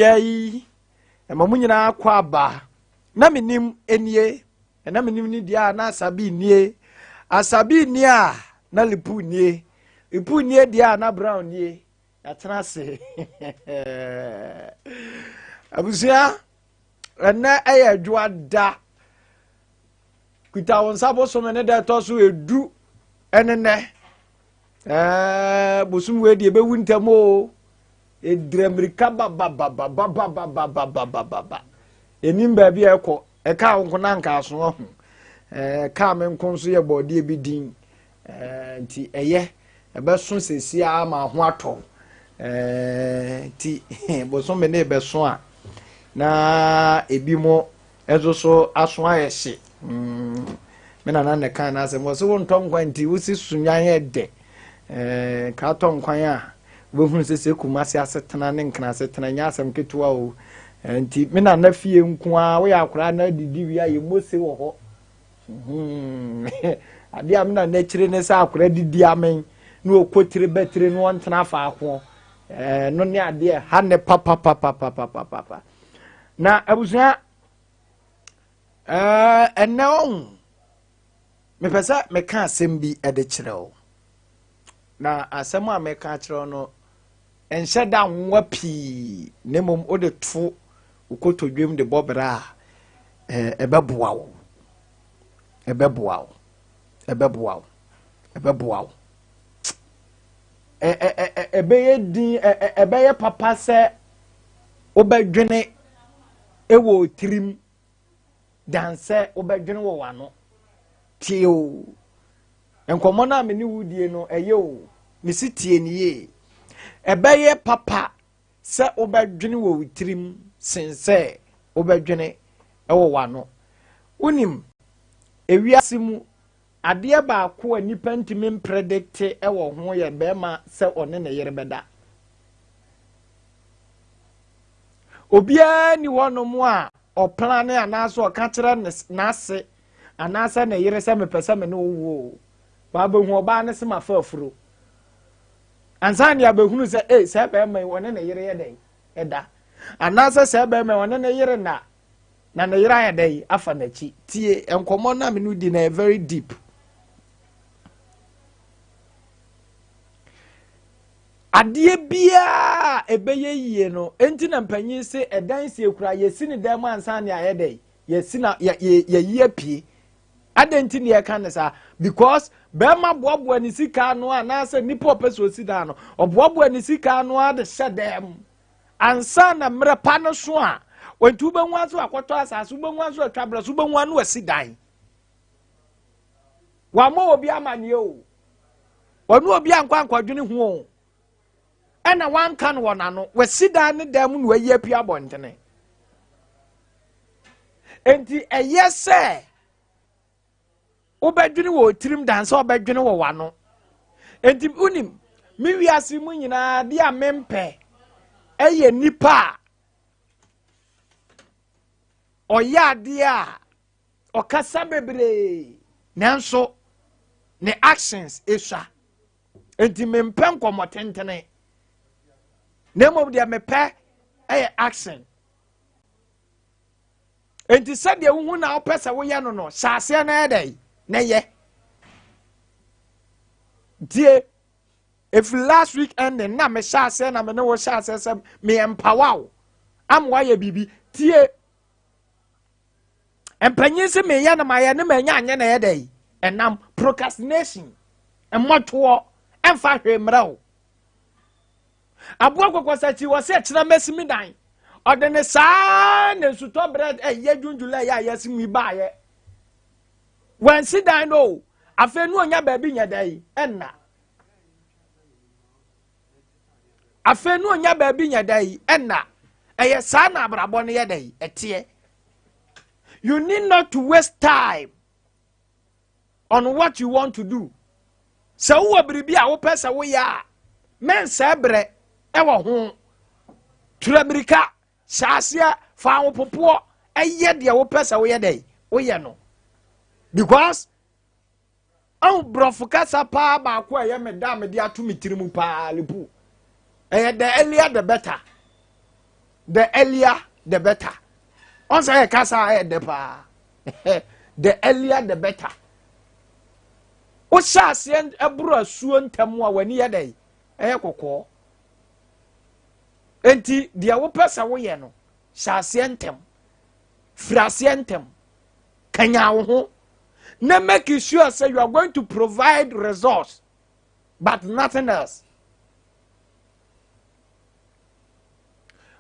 Yɛi ɛma mo nyinaa kɔ aba na menim nie ɛna menim ne deɛ a na asabi nie asabi nie a na lipu nie lipu nie deɛ a na brown nie yɛatena ase. Abusua, ɛnɛ ɛyɛ adwoa da. Kuta wo nsa bosome ne da ɛtɔ so 10 ɛne nɛ. Ɛɛ bosom wei deɛ ɛbɛwu ntɛm o. Ɛdira mmirika bababababababababababa. Ɛnim baabi a ɛkɔ. Ɛkaa wo nko na anka aso ahu. Ɛɛ kaa me nko nso yɛ bɔɔdeɛ bi din. Ɛɛ nti ɛyɛ ɛbɛso sɛsi ara ma ho atɔ. Ɛɛ nti bosome ne ɛbɛso a na ebi mo nso so aso ayɛ hye. Me nana na ɛka n'asɛm wɔ sɛ wontɔ nkwan nti wosi sunwan yɛ dɛ. Ɛɛ nka atɔ nkwan a wobɛhunu sɛ sɛ Kumasi asetena ne Nkran asetena nyɛ asɛm ketewa o. Nti me nana fie nko ara woyɛ akwaraa na didi wie a yɛ mose wɔ hɔ. Adeɛ a me nana akyire ne sɛ akwaraa didi amen na ɔkɔ tire bɛtire na ɔntena faako. No ne adeɛ ha ne papapapapapapa. Na abusua ɛnɛ ɔho mepɛ sɛ meka asɛm bi de kyerɛ wo. Na asɛm a meka akyerɛ wo no nhyɛ da nwa pii na mmom wode to wo kotodwem de bɔ bra a ɛbɛboa wo. Ɛbɛboa wo. Ɛbɛboa wo. Ɛbɛboa wo. Ɛbɛyɛ din ɛbɛyɛ papa sɛ wobɛdwene ɛwɔ tirim dan sɛ wobɛdwene wɔ w'ano. Tie o. Nkɔmmɔ no a me ne wo die no ɛyɛ o. Mesi tie ne yie. Ɛbɛyɛ papa sɛ wobɛdwene wɔ wo tirim sen sɛ wobɛdwene ɛwɔ w'ano. Wonim, ewiase mu adeɛ baako a nipa ntumi mpredikte ɛwɔ ho yɛ bɛrima sɛ ɔne ne yere bɛda. Obiara ni hɔnom a ɔplane anaasɛ ɔka kyerɛ n'ase anaasɛ ne yere sɛ mepɛ sɛ me ne wo wo o. Wabɛhu ɔbaa ne se mafa afuro. Ansa ne abɛhunu sɛ ee sɛ bɛrima yi ɔne ne yere yɛ dɛn ɛda. Anaasɛ sɛ bɛrima yi ɔne ne yere na na ne yere ayɛ dɛn afa n'akyi. Tie nkɔmmɔ no a me ne di na ɛyɛ very deep. Adeɛ biara a ɛbɛyɛ yie no, enti na mpanyin se ɛdan sie kura yɛsi ne dan mu ansa ne ayɛ dɛn yɛsi na yɛyi apue. Adɛn nti ne yɛka ne saa? Because bɛrima boaboa ne sika ano anaasɛ nipa ɔpɛ sɛ ɔsi dan no ɔboaboa ne sika ano de hyɛ dan mu ansa na mmerɛ pa no so a nti wobɛhu aso akɔtɔ asase, wobɛhu aso atwa berɛ so, wobɛhu ano asi dan. Wammɔ obi amanneɛ o, ɔne obi ankɔ ankɔdwene ho o, ɛna wanka no wɔ n'ano. Wasi dan ne dan mu na wayi apue abɔntene. Enti ɛyɛ sɛ wobɛdwene wɔ tirim dan sɛ wobɛdwene wɔ w'ano. Enti wonim, me wiase mu nyinaa deɛ a mempɛ ɛyɛ nipa a ɔyɛ adeɛ a ɔkasa bebree nanso ne actions esua. Enti mempɛ nkɔmmɔ tentene na mmom deɛ mepɛ ɛyɛ action. Enti sɛdeɛ wohu na wopɛ sɛ woyɛ no no, hyɛ aseɛ na ɛyɛ dɛn na yɛ. Tie, ɛfiri last week ending na mehyɛ aseɛ na me ne wo hyɛ aseɛ sɛ me empower wo ama woayɛ biribi. Tie, mpanyin sɛ meyɛ no mayɛ ne manya anyɛ na ɛyɛ dɛn ɛnam procrastination mmɔtoɔ ɛmfa hwee mmerɛ wo. Aboa kɔkɔsakyi wɔ sɛ kyerɛ mɛsi mi dan ɔde ne saa na nsutɔ berɛ ɛyɛ June July yɛ a yɛsi mu yi baayɛ wɔnsi dan no o. Afei no onya baabi nyɛ dɛn ɛnna afei no onya baabi nyɛ dɛn ɛnna ɛyɛ saa na abrabɔ no yɛ dɛn ɛteɛ. You need not to waste time on what you want to do. Sɛ wowɔ biribi a wopɛ sɛ woyɛ a, mɛnsɛe berɛ ɛwɔ ho. Tura mmirika, hyɛ aseɛ, fa ahopopoɔ ɛyɛ deɛ wopɛ sɛ woyɛ dɛn woyɛ no. Because ɔn borɔfo kasa paa baako a ɛyɛ me da a mede ato me tiri mu paa lepu ɛyɛ the earlier the better. The earlier the better. Ɔn sɛ yɛ kasa a ɛyɛ dɛ paa. The earlier the better. Wohyɛ aseɛ ɛboro asuo ntɛm a, w'ani yɛ dɛ ɛyɛ kɔkɔɔ. Nti deɛ wopɛ sɛ woyɛ no, hyɛ aseɛ ntɛm, firi aseɛ ntɛm, kanya wo ho na make sure sɛ you are going to provide results but nothing else.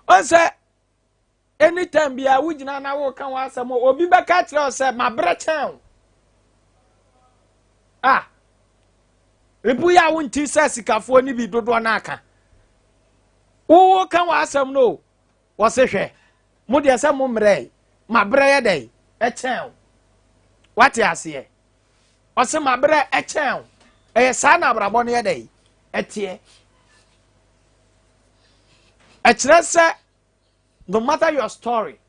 Ɔn sɛ anytime bia wogyina na woka ho asɛm, obi bɛka kyerɛ wo sɛ mabrɛ kyɛn wo. Ah, ebu yɛ a wonti sɛ sikafoɔ no bi dodoɔ no aka wowo ka wɔ asɛm no o. Wɔse hwɛ, mo deɛ sɛ mo mmerɛ, mabrɛ yɛ dɛ ɛkyɛn wo. Wate aseɛ? Ɔse mabrɛ ɛkyɛn wo. Ɛyɛ saa na abrabɔ no yɛ dɛ ɛteɛ. Ɛkyerɛ sɛ no matter your story,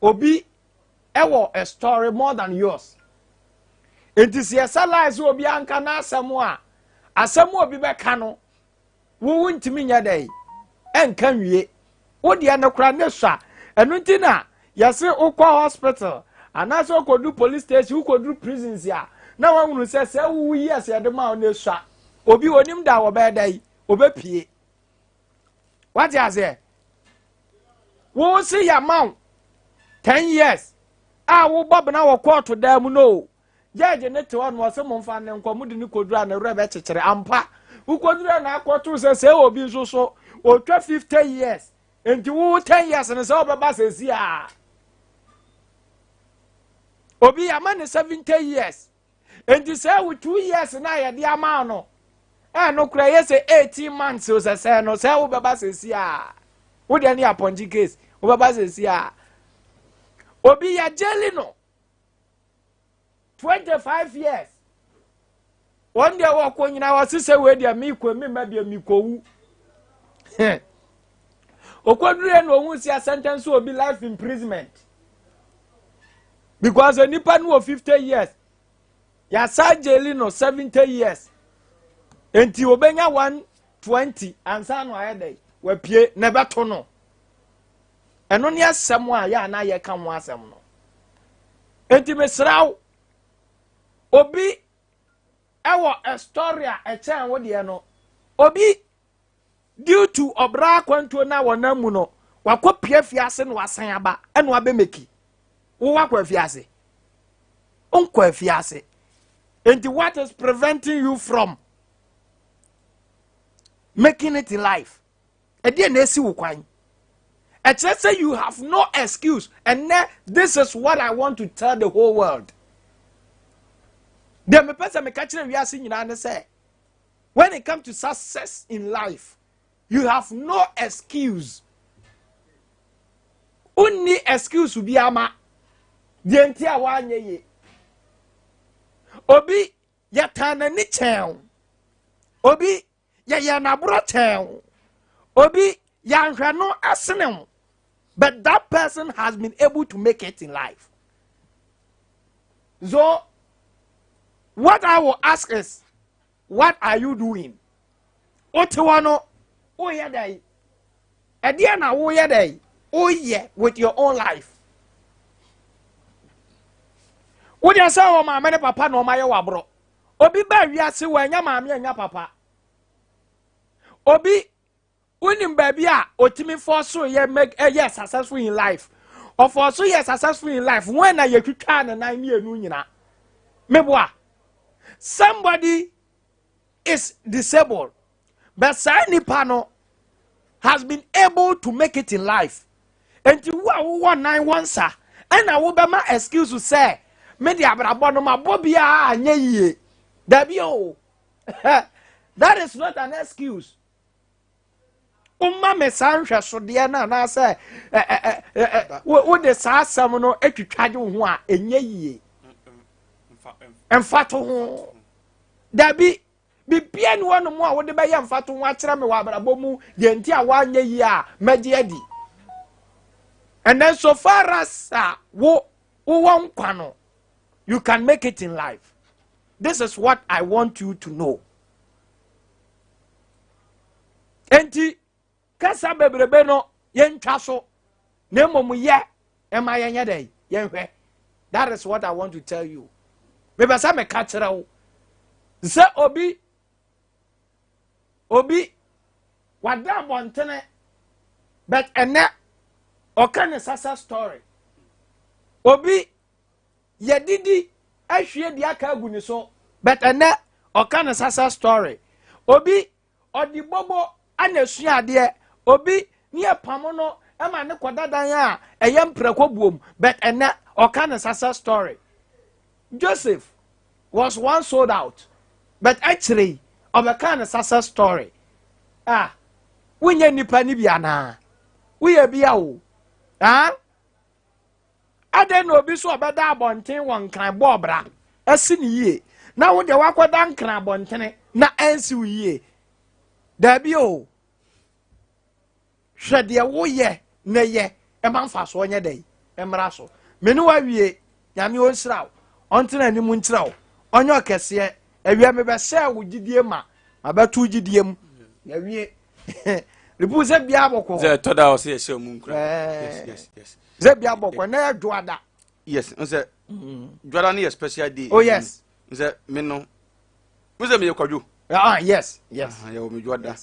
obi ɛwɔ a story more than yours. Nti sɛ yɛsɛ lie sɛ obi anka n'asɛm a, asɛm a obi bɛka no, wowu ntumi nyɛ dɛ ɛnka nwie. Wo deɛ no kora ne sua. Ɛno nti na yɛse wokɔ hospital anaasɛ wokɔduru police station, wokɔduru prisons a, na wahunu sɛ wowu yi ɛsɛ yɛde ma wo ne sua. Obi onim da wɔbɛyɛ dɛ yi obɛpie. Wate aseɛ? Wo se yɛama wo 10 years a wobɔ bena wɔ kɔɔto dan mu no, judge ne te hɔ no, ɔsɛ momfa ne nkɔ. Mode ne kɔduru a, ne werɛ bɛkyekyere ampa. Wokɔduru a na akɔto sɛ obi nso so ɔtwa 50 years. Nti wo 10 years no sɛ wobɛba sɛsi a, obi yɛama ne 70 years. Nti sɛ wo 2 years na yɛde ama no, ɛno kora yɛ sɛ 18 months o. Sɛ no sɛ wobɛba sɛsi a, wodeɛ ne yɛ apɔnkye case. Wobɛba sɛsi a, obi yɛgyeli no 25 years. Wɔn deɛ wɔkɔ nyinaa wɔse sɛ wei deɛ mekɔ mi mma deɛ mekɔwu. Okɔduru na ohun si asɛntɛn so obi life imprisonment because nipa no wɔ 50 years, yasa jaili no 70 years. Nti obenya 120 ansa no ayɛ dɛ wapue na ɛbɛto no. Ɛno ne asɛm a yɛ ana yɛka ho asɛm no. Nti mesrɛ wo, obi ɛwɔ a story a ɛkyɛn wo deɛ no. Obi due to ɔbra akwantuo na wɔnam mu no, wakɔ pie afiase na wasan aba ɛna wabɛmeki. Wo wakɔ afiase, nkɔ afiase. Nti what is preventing you from making it in life? Ɛdeɛ na esi wo kwan? Ɛkyerɛ sɛ you have no excuse. And this is what I want to tell the whole world. Deɛ mepɛ sɛ meka kyerɛ wiase nyinaa ne sɛ, when it comes to success in life, you have no excuse. Wonni excuse bi ama deɛ nti a woanyɛ yie. Obi yɛtan n'ani kyɛn, obi yɛyɛ n'aborɔ kyɛn, obi yɛanhwɛ no ɛsene wo, but that person has been able to make it in life. So what I will ask is, what are you doing? Wote hɔ no, woyɛ dɛ ɛdeɛ na woyɛ dɛ woyɛ with your own life? Wodeɛ sɛ wɔ maame ne papa na ɔma yɛ wɔ aborɔ. Obi baa wiase wɔ anya maame, anya papa. Obi wonim baabi a otumi fɔ so yɛ make ɛyɛ successful in life. Ɔfɔ so yɛ successful in life when na yɛtwitwa ne nan mmienu nyina meboa. Somebody is disabled, but saa nipa no has been able to make it in life. Nti wo a wowɔ nan wɔn nsa ɛna wobɛma excuse sɛ me de abrabɔ no ma bɔ biara anyɛ yie? Dabi o, that is not an excuse. Woma me saa nhwɛsodeɛ no anaasɛ wode saa asɛm no atwitwa gye wo ho a, ɛnyɛ yie. Mfato ho dabi. Bibia ni hɔnom a wode bɛyɛ mfato ho akyerɛ me wɔ abrabɔ mu deɛ nti a woanyɛ yie a mɛgye adi. And then so far as a wo wowɔ nkwa no, you can make it in life. This is what I want you to know. Enti kasa bebrebe no Yɛntwa so na mmom yɛ ɛma yɛnyɛ dɛ yɛnhwɛ. That is what I want to tell you. Mepɛ sɛ meka kyerɛ wo sɛ obi obi wada abɔntene, but ɛnɛ ɔka ne success story. Obi yɛdidi ahwie deɛ aka agu ne so, but ɛnɛ ɔka ne success story. Obi ɔde bobo ana esua adeɛ. Obi ne ɛpam no ɛma ne kɔda dan a ɛyɛ mprɛko buom, but ɛnɛ ɔka ne success story. Joseph was once sold out, but akyire yi ɔbɛka ne success story. Ah, wonyɛ nipa ni bi anaa woyɛ bi a o? Ah, adɛn na obi so ɔbɛda abɔnten wɔ Nkran bɔɔbra ɛsi ne yie na wo deɛ wakɔda Nkran abɔntene na ɛnsi wo yie? Daabi o, hwɛ deɛ woyɛ na yɛ ɛma mfasoɔ nyɛ dɛ ɛmmra so. Me ne wawie. Nyame ɔnhyira wo, ɔntena anim nkyerɛ wo, ɔnyɛ ɔkɛseɛ. Awia mebɛhyɛ wo gyidie ma mabɛto wo gyidie mu. Yɛwie rebu sɛ bia bɔkɔ. Sɛ ɛtɔ da a ɔsɛ yɛhyɛ mu nkura. Yes. Sɛ bia bɔkɔ na yɛ dwoada. Yes, n sɛ dwada no yɛ special day. Oh yes. N sɛ me no n sɛ meyɛ Kwadwo. Ah, yes. Ah, yɛwɔ me dwada.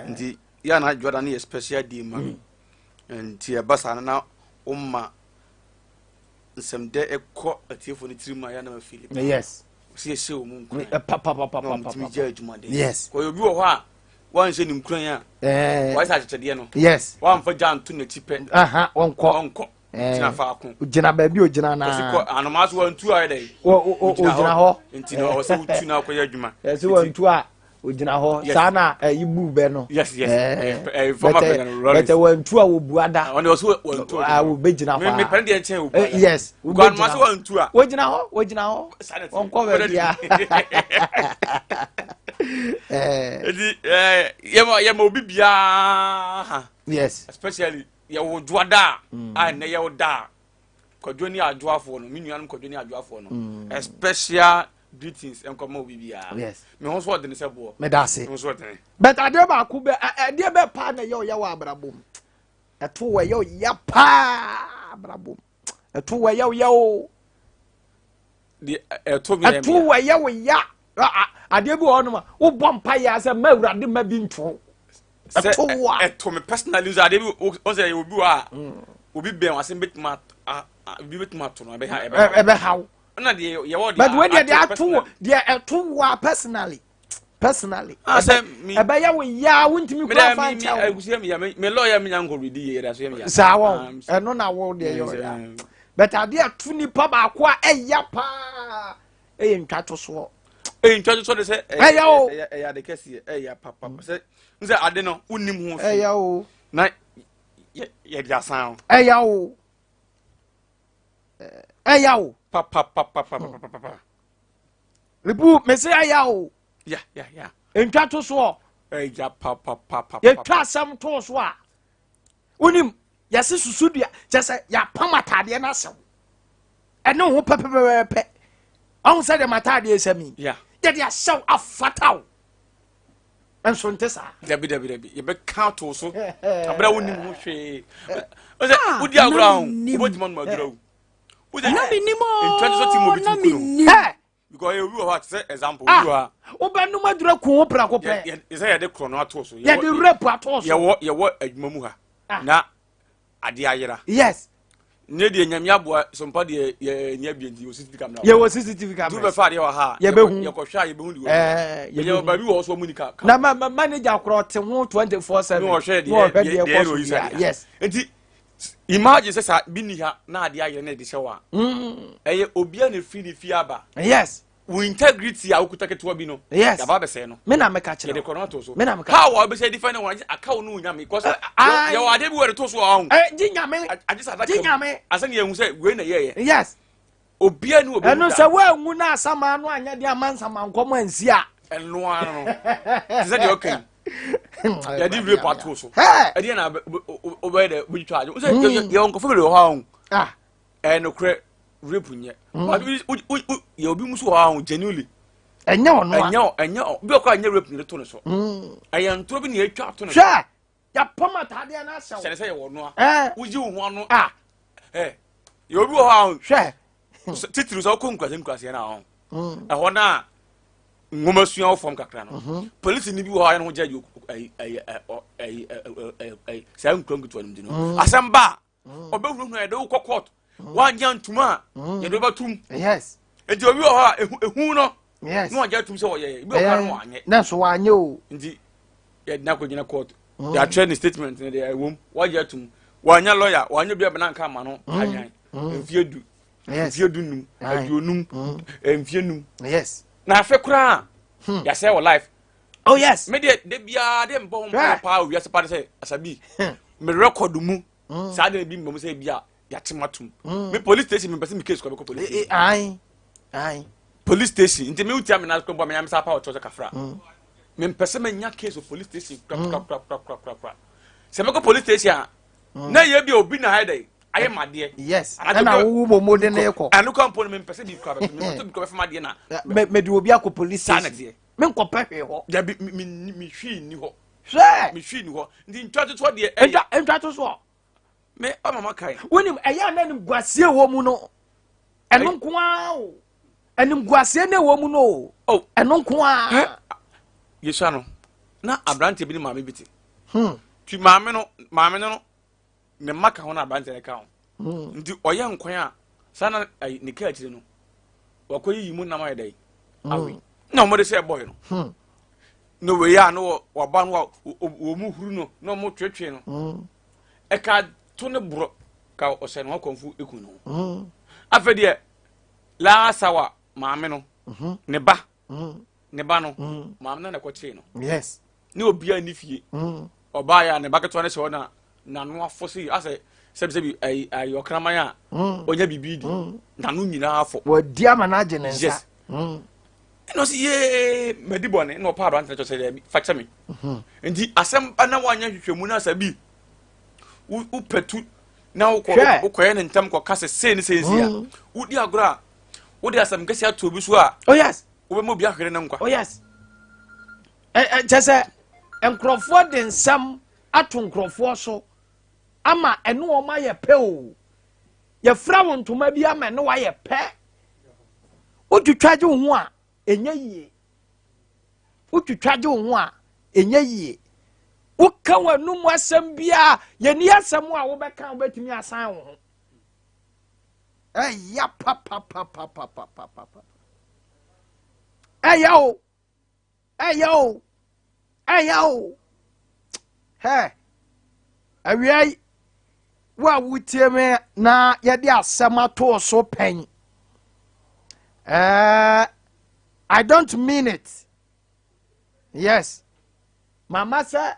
Nti yɛ na dwada no yɛ special day ma me. Nti ɛba saa no na woma nsɛmdɛ ɛkɔ atiefo no tirim a yɛ na ma feel sɛ yɛhyɛ wɔ mu nkuran papapapapa na ɔmtumi gya adwumaden. Kɔyɛ obi wɔ hɔ a wanhyɛ ne nkuran a wayɛ sɛ akyekyɛdeɛ no wamfa gya nto n'akyi pɛ. Aha, wɔnkɔ. Ɔnkɔ gyina faako. Gyina baabi ogyina naa. Kɔsi kɔ anomaa so wantu ayɛ dɛ. Ogyina hɔ. Nti na ɔwɔ sɛ wotu na akɔyɛ adwuma. Yɛsɛ wantu a ogyina hɔ. Saa na ɛyi bu bɛ no. Yes. Former President Rawlings. Bɛtɛ wantu a wobu ada. Ɔne ɔsɛ wantu a wobɛgyina hɔ. Me pɛn deɛ nkyɛn wobu ada. Yes. Kɔ anomaa so wantu a. Wogyina hɔ, wogyina hɔ. Wɔnkɔ baabi a. Eti yɛma obi biara ha. Especially yɛwɔ dwoada a ɛnɛ yɛwɔ da a Kwadwo ne adwoafoɔ no, me nuanom Kwadwo ne adwoafoɔ no, a special greetings nkɔma obi biara. Me ho so ɔdene sɛ boɔ. Meda ase. Me ho so ɔdene. But adeɛ baako bɛ, adeɛ bɛ paa na ɛyɛ ɔyɛ wɔ abrabɔ mu. Ɛto wɔ ɛyɛ ɔyɛ paa abrabɔ mu. Ɛto wɔ ɛyɛ ɔyɛ o. Deɛ ɛto mi yɛ Ɛto wɔ ɛyɛ wɔ ya. Adeɛ bi wɔ hɔ nom a wobɔ mpa yɛ sɛ mma Awurade mma bi nto. Ɛto wɔ a. Ɛto me personally nso adeɛ bi wɔn sɛ obi wɔ a obi bɛn wasɛm bɛtumi a bi bɛtumi ato no ɛbɛha ɛbɛha. Ɛbɛha wo. Ɛna deɛ yɛwɔ deɛ. But wei deɛ ato wɔ deɛ ɛto wɔ a personally personally. Ah, sɛ mi ɛbɛyɛ wo yaa wontumi kura fa nkyɛn wo. Mi mi mi mi lɔya mi nya nkɔ redi yɛ yɛrɛ so yɛ mi ya. Saa wɔn ɛno na wo deɛ yɛ ɔya, but adeɛ ɛto nipa baako a ɛya paa ɛyɛ ntwa to soɔ. Ɛyɛ ntwa to soɔ de sɛ ɛyɛ o ɛyɛ ɛyɛ ade kɛseɛ ɛyɛ papa sɛ n sɛ ade no wonim ho ɛyɛ o na yɛ yɛ de asan o. Ɛyɛ o, ɛyɛ o. Papapapapapapa. Rebu mese ɛyɛ o. Ya. Ntwa to soɔ. Ɛyà papapapa. Yɛtwa asɛm to so a wonim yɛse susu dua kyɛ sɛ yɛapam ataadeɛ no asɛw ɛne wo ho pɛpɛpɛpɛ. Ɔho sɛ deɛ mataadeɛ sɛ mi yɛde ahyɛw afata wo nso nte saa. Dabi dabi dabi, yɛbɛka to so abira wonim ho hwee ɔsɛ wodi agorɔ a wobɛtumi anom adura wo. Na menim o. Ntwa to so ti mu obi na tumi ku no. menim. Hɛ! Because obi wɔ hɔ a te sɛ example obi wɔ hɔ a wobɛnom adura ku wo prɛko pɛ. Sɛ yɛde korɔ no ato so. Yɛde rape ato so. Yɛwɔ adwuma mu ha na adeɛ ayera. Ne deɛ Nyame aboa sompa deɛ yɛ nia bie nti yɛwɔ CCTV camera. Yɛwɔ CCTV camera. Nti wobɛfa adeɛ wɔ ha a yɛbɛhu. Yɛkɔhwɛ a yɛbɛhu deɛ yɛbɛhu. Yɛwɔ baabi wɔ hɔ so ɔmu ni ka. Na ma manager korɔ te ho 24/7. Ne ɔhwɛ deɛ ɔhwɛ deɛ deɛ ɛkɔ so bia. Yes. Nti imagine sɛ saa bi ni ha na adeɛ ayɛ na ɛde hyɛ wɔ a ɛyɛ obiara na efiri ne fie aba. Wo integrity a wokuta ketewa bi no yaba abɛsɛe no. Me na meka kyerɛ yɛde kɔ no ato so. Me na meka. How a wobɛsɛ defend wɔn agye aka wo no Nyame because yɛwɔ adeɛ bi wɔ de to so a ɔho. Gye Nyame. Agye sɛ adaka Gye Nyame. Asɛ ne yɛhu sɛ wei na yɛyɛ. Obiara ni obi. Ɛno sɛ woanwu na asamaa no anyɛ de ama nsamankɔm ansi a. Ɛno ara no te sɛ deɛ ɔka yi yɛde rape ato so ɛdeɛ na wobɛyɛ dɛ wobɛtwitwa agye sɛ yɛwɔ nkɔfo bebree wɔ hɔ a ɔho ɛyɛ nokorɛ rape nyɛ yɛ obi mu so wɔ hɔ a ɔho genuinely ɛnyɛ ɔno a ɛnyɛ ɛnyɛ bi ɔkɔ anyɛ rape ne to ne so ɛyɛ ntoro bi na yɛatwa ato ne so. Hwɛ. Yɛapam ataadeɛ no ahyɛ wo. Hyɛ ne sɛ yɛwɔ noa. Ɛɛ. Wogye wo ho ano. Ah. Ɛ yɛ obi wɔ hɔ a. Hwɛ. Titiri sɛ wokɔ nkurase nkuraseɛ no a ɔho. Ɛhɔ no a nwoma sua wo fam kakra no. Polisi ni bi wɔ hɔ a ɛno ho gya ayi saa nkura nketewa no mu ti no. Asɛm ba a ɔbɛhunahuna yɛde wokɔ court. Woanyɛ ntoma a yɛde wobɛtom. Yes. Nti obi wɔ hɔ a ehu no. Yes. Na wagye atum sɛ ɔyɛ ebi wɔ hɔ a wanyɛ. Na nso wanyɛ o. Nti yɛde no akɔgyina court. Yɛatwerɛ ne statement no deɛ ɛwom wagye atum. Wanya lawyer wanya obi abɛna nka ama no anyan. Mfie 10. Yes. Mfie 15. 50. Mfie 5. Yes. Na afɛ koraa yɛasɛ wɔ life. Oh yes. Me deɛ de biara de mbɔ ho mpaeɛ paa owiase paa de sɛ asabi me record mu saa de bi mbɔ mu sɛ bi a yɛate ma tom. Me police station me mpɛ sɛ me case kɔ bɛkɔ police station. Ayi ayi. Police station nti me wotia me na kɔ bɔ me yam sa pa ɔkyerɛ sɛ kafra. Me mpɛ sɛ menya case wɔ police station kura kura kura kura kura kura kura. Sɛ mɛkɔ police station a na yɛ bi obi na ayɛ dɛ ayɛ ma deɛ. Yes. Ɛna wowu bɔ mo de ne kɔ. Ɛno kɔ mpo no me mpɛ sɛ bi kura bɛ me mpɛ sɛ bi kura bɛfa ma deɛ na. Me me de obi akɔ police station. Saa na deɛ. Me nkɔ pɛ hwee hɔ. Dabi me me me hwii ni hɔ. Hwɛ. Me hwii ni hɔ. Nti ntwa totoɔ deɛ. Ntwa ntwa totoɔ. Me ɔma ma kae. Wonim ɛyɛ a na animguaseɛ wɔ mu no. Ɛno nko ara o. Animguaseɛ na ɛwɔ mu no o. Oh. Ɛno nko ara. Yesua no na aberanteɛ bi ne maame bi te. Ti maame no maame no ne mma ka ho na aberanteɛ no ka ho. Nti ɔyɛ nkwan a saa na ne kaa akyire no wakɔ yiyi mu nam ayɛ dɛ awe na wɔde sɛ ɛbɔe no. Na wei a na waba no wɔ mu huru no na wɔn twetwe no. Ɛka to ne borɔ ka ɔhyɛ ne ho akɔmfo eku no. Afei deɛ laasawa maame no ne ba ne ba no maame no na ɛkɔkyee no. Yes. Ne obiara ni fie. Ɔbaa yɛ a ne ba ketewa no hyɛ hɔ na n'ano afɔ sei asɛ sɛbisɛbi ayi ayi ɔkraman a ɔnya biribi di n'ano nyinaa afɔ. Wɔadi ama no agye ne nsa. Yes. Ɛna ɔsi yee madi bɔne na ɔpa aberante no kyɛ sɛ dɛbi fa kyɛ me. Nti asɛm ba na wanyɛ hwehwɛmu no asɛ bi wopɛtu na wokɔ wokɔyɛ ne ntɛm kɔka sɛ sei ne sei nsi a wodi agorɔ a wode asɛm kɛse ato obi so a oh yes wobɛma obi ahwere ne nkwa. Oh yes. Kyɛ sɛ nkurɔfoɔ de nsɛm ato nkurɔfoɔ so ama ɛne wɔn ayɛ pɛ o. Yɛfira wo ntoma bi ama ɛne wayɛ pɛ. Wotwitwa gye wo ho a ɛnyɛ yie. Wotwitwa gye wo ho a ɛnyɛ yie. Woka w'anum asɛm biara yɛni asɛm a wobɛka wobɛtumi asan wo ho. Ɛya papapapapapapa. Ɛya o. Ɛya o. Ɛya o. Hɛ. Awia yi, wo a wotie me na yɛde asɛm ato so pɛn. I don't mean it. Yes. Mama sɛ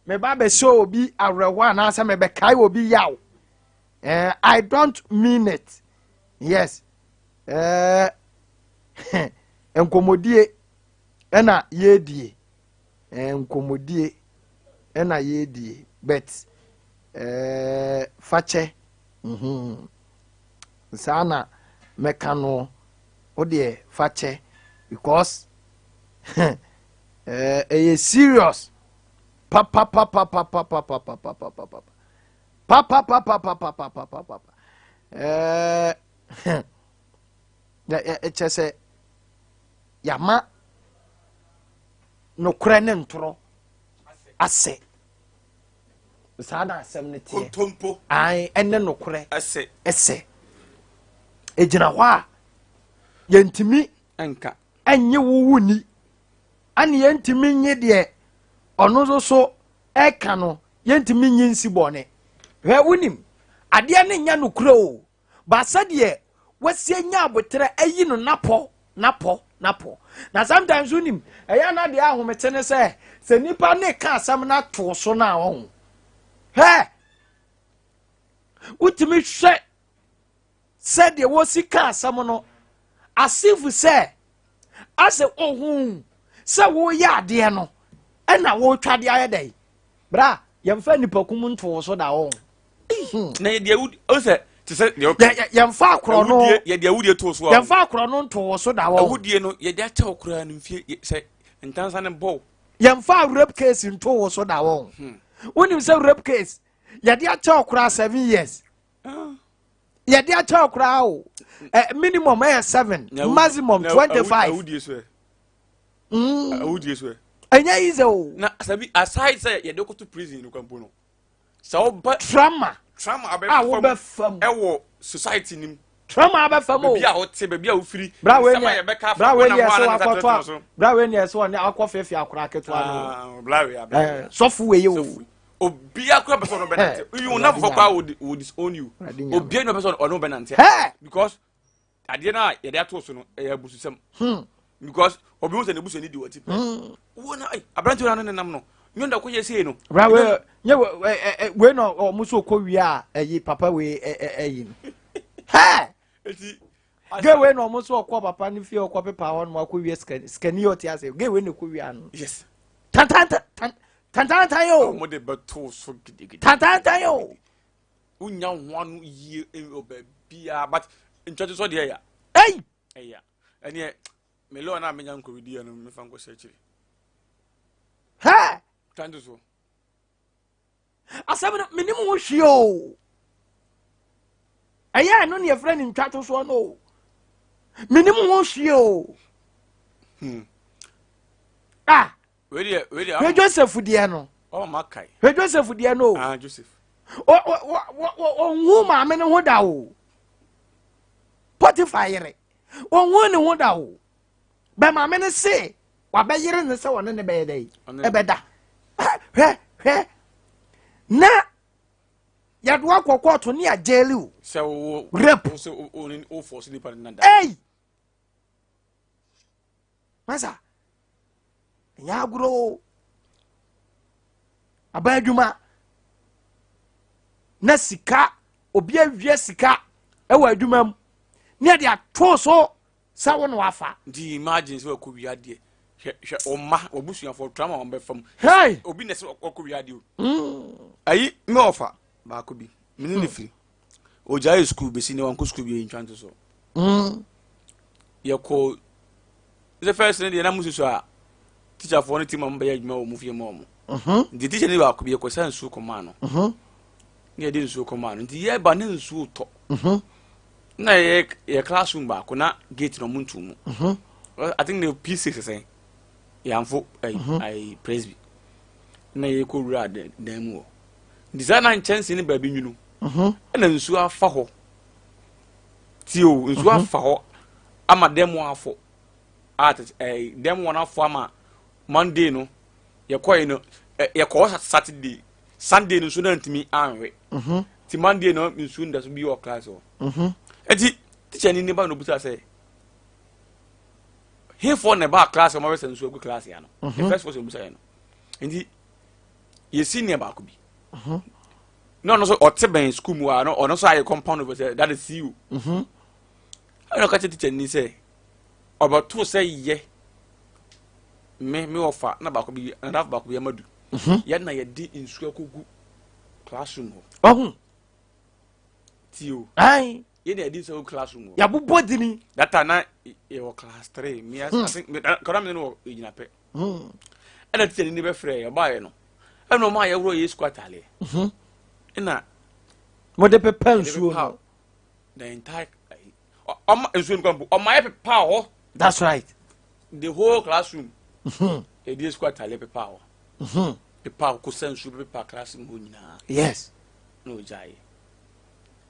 meba bɛhyɛ obi awerɛhoɔ anaasɛ mebɛkae obi yaw. I don't mean it. Yes. Nkɔmmɔdie ɛna yɛredie. Nkɔmmɔdie ɛna yɛredie. But fakyɛ. Saa na mɛka no. Wo deɛ fakyɛ because ɛyɛ serious. Papapapapapapapapapapa. Papapapapapapapapa. Kyɛ sɛ yɛama nokorɛ ne ntorɔ asɛ. Saa na asɛm no teɛ. Kontompo. Ae, ɛne nokorɛ ɛsɛ. Ɛsɛ. Ɛgyina hɔ a yɛntumi nka. Ɛnye wo wo ni. Ɛne yɛntumi nye deɛ ɔno nso so ɛka no, yɛntumi nye nsi bɔne. Hwɛ, wonim, adeɛ no nyɛ nokorɛ o. Ba sɛdeɛ wasi anya aboterɛ ayi no napɔ, napɔ, napɔ. Na sometimes wonim, ɛyɛ na deɛ ahomete ne sɛ, sɛ nipa ne ka asɛm no ato so no a ɔho. Hwɛ, wotumi hwɛ sɛdeɛ wɔsi ka asɛm no, as if sɛ, asɛ ohun sɛ woyɛ adeɛ no, ɛna wotwa de ayɛ dɛn. Bra, yɛmfa nnipakum nto so da wɔn. Na yɛde awudi, o sɛ, te sɛ deɛ ɔka. Yɛmfa akorɔ no. Awudie, yɛde awudie to so a. Yɛmfa akorɔ no nto so da wɔn. Awudie no, yɛde akyɛ wo koraa no mfie, sɛ ntansa no bɔ wo. Yɛmfa rape case nto wo so da wɔn. Wonim sɛ rape case yɛde akyɛ ɔkoraa 7 years. Yɛde akyɛ ɔkoraa o. Minimum ɛyɛ 7, maximum 25. Awudie so ɛ? Awudie so ɛ? Ɛnyɛ easy o. Na sabi aside sɛ yɛde kɔto prison no kwampo no, sɛ woba trauma trauma a abɛfa wobɛfa mu ɛwɔ society nim trauma abɛfa mu o. Baabi a wote, baabi a wofiri, Bra wei nsɛm a neɛ yɛbɛka afa bra wei wo neɛ nam sɛ hɔ a na ne nsa wakɔtɔ tɛtɛ a so. Bra wei neɛ sɛ ɔne akɔ fefe akora ketewa no. Ah, bra wei, bra wei. Sɔfo wei o. Sɔfo. Obiara kora pɛ sɛ ɔno bɛnante. You nam fɔ koraa will disown you. Awurade Nyame. Obiara na pɛ sɛ ɔno bɛnante because adeɛ no a yɛde ato so no ɛyɛ abususɛm because obi hu sɛ ne busuani di wɔti pɛ wo na ai aberante wo na ne nam no nyɛ ɔda kɔyɛ sei no. Bra wei nye wei na ɔmo so kɔ wie a ɛyi papa wei ɛ ɛ ɛyi no hɛ. Eti Ge wei na ɔmo so ɔkɔ papa ne fie ɔkɔ pepa hɔ nom akɔ wie sikani yɛ ɔte ase ge wei na ɛkɔ wie ano. Tantantan tantantan o. Ɔmo de bɛto so gidigidi. Tantantan o. Wonya ho ano yie wɔ baabiara, but ntwɛto so deɛ ɛya. Ɛyi. Ɛya ɛneɛ me lɔɔ na menya nkɔwediɛ no mefa nkɔhyɛ akyiri. Hɛ. Twanto so. Asɛm no menim ho hwee o. Ɛyɛ ɛno ne yɛfrɛ no ntwato soɔ no o. Menim ho hwee o. Ah. Wei deɛ, wei deɛ. Hwɛ Joseph deɛ no. Ɔma ma kae. Hwɛ Joseph deɛ no o. Ah, Joseph. Ɔnhu maame no ho da o. Potiphar yere. Ɔnhu ne ho da o. Bɛ maame no se wabɛyere ne sɛ ɔne ne bɛyɛ dɛ ɛbɛda. Hwɛ hwɛ na yɛde wakɔ kɔɔto ne agyɛli o. Sɛ wo rape. Wo sɛ wo wo force nipa no nada. Ei. Masa. Ɛnyɛ agorɔ o. Aba adwuma na sika obi awia sika ɛwɔ adwuma mu ne yɛde ato so sɛ wo na wafa. Nti imagine sɛ wakɔ wia adeɛ, hwɛ hwɛ ɔma wabusuafoɔ trauma wɔn bɛfa mu. Hey! Obi na sɛ wakɔ wia adeɛ o. Ayi me ɔfa baako bi me ne ne firi ogyae sukuu besi ne wankɔ sukuu bi ntwa nto so. Yɛkɔ sɛ first ne deɛ na mo susu a teacherfoɔ no ti ma mo bɛyɛ adwuma wɔ mo fie ma wɔn. Nti teacher ne baako bi yɛkɔ sɛ nsuo kɔmaa no. Ne yɛde nsuo kɔmaa no nti yɛba ne nsuo tɔ. Na yɛ yɛ classroom baako na gate na ɔmo ntu mu. I think the P6 sɛn yɛnfo ɛyi ɛyi presby na yɛkɔ wura dan mu hɔ. Nti saa na nkyɛnse ne baabi nwunu. Ɛna nsuo afa hɔ. Tie o, nsuo afa hɔ ama dan mu afɔ. A tete ɛyi dan mu wɔn afɔ ama Monday no yɛkɔɛ no ɛ yɛkɔɔ Saturday, Sunday no nsuo no antumi anwe. Ti Monday no nsuo no da so bi wɔ class hɔ. Eti teacher ni ne ba na obusa sɛ hefoɔ na ɛbaa class ɔmo abɛsɛ nsuo agu class ya no. The first person obusa yɛ no. Nti yɛ senior baako bi. Na ɔno nso ɔte bɛn school mu a na ɔno nso ayɛ compound over sɛ that is CEO. Ɛna ɔka kyerɛ teacher ni sɛ ɔbɛto sɛ yɛ me ɔfa na baako bi nadafo baako bi amadu. Yɛn na yɛde nsuo akɔgu classroom hɔ. Ɔho. Tie o. Ayi. Yɛn na yɛde nsuo agu classroom hɔ. Yabobɔ dini. That time na yɛwɔ class three. Me I think me kɔda mi ne wɔ egyina pɛ. Ɛna teacher ni ne bɛfrɛ yɛ ɔbaayɛ no. Ɛna ɔmo a yɛworɔ yɛ sukuu ataaleɛ. Ɛna Mo de pepa yɛde nsuo pepa no. The entire ɔmo nsuo no kwan po ɔmo ayɛ pepa hɔ. That's right. The whole classroom. Yɛde sukuu ataaleɛ pepa hɔ. Pepa kosa nsuo pepa classroom hɔ nyinaa. Na ogya yɛ.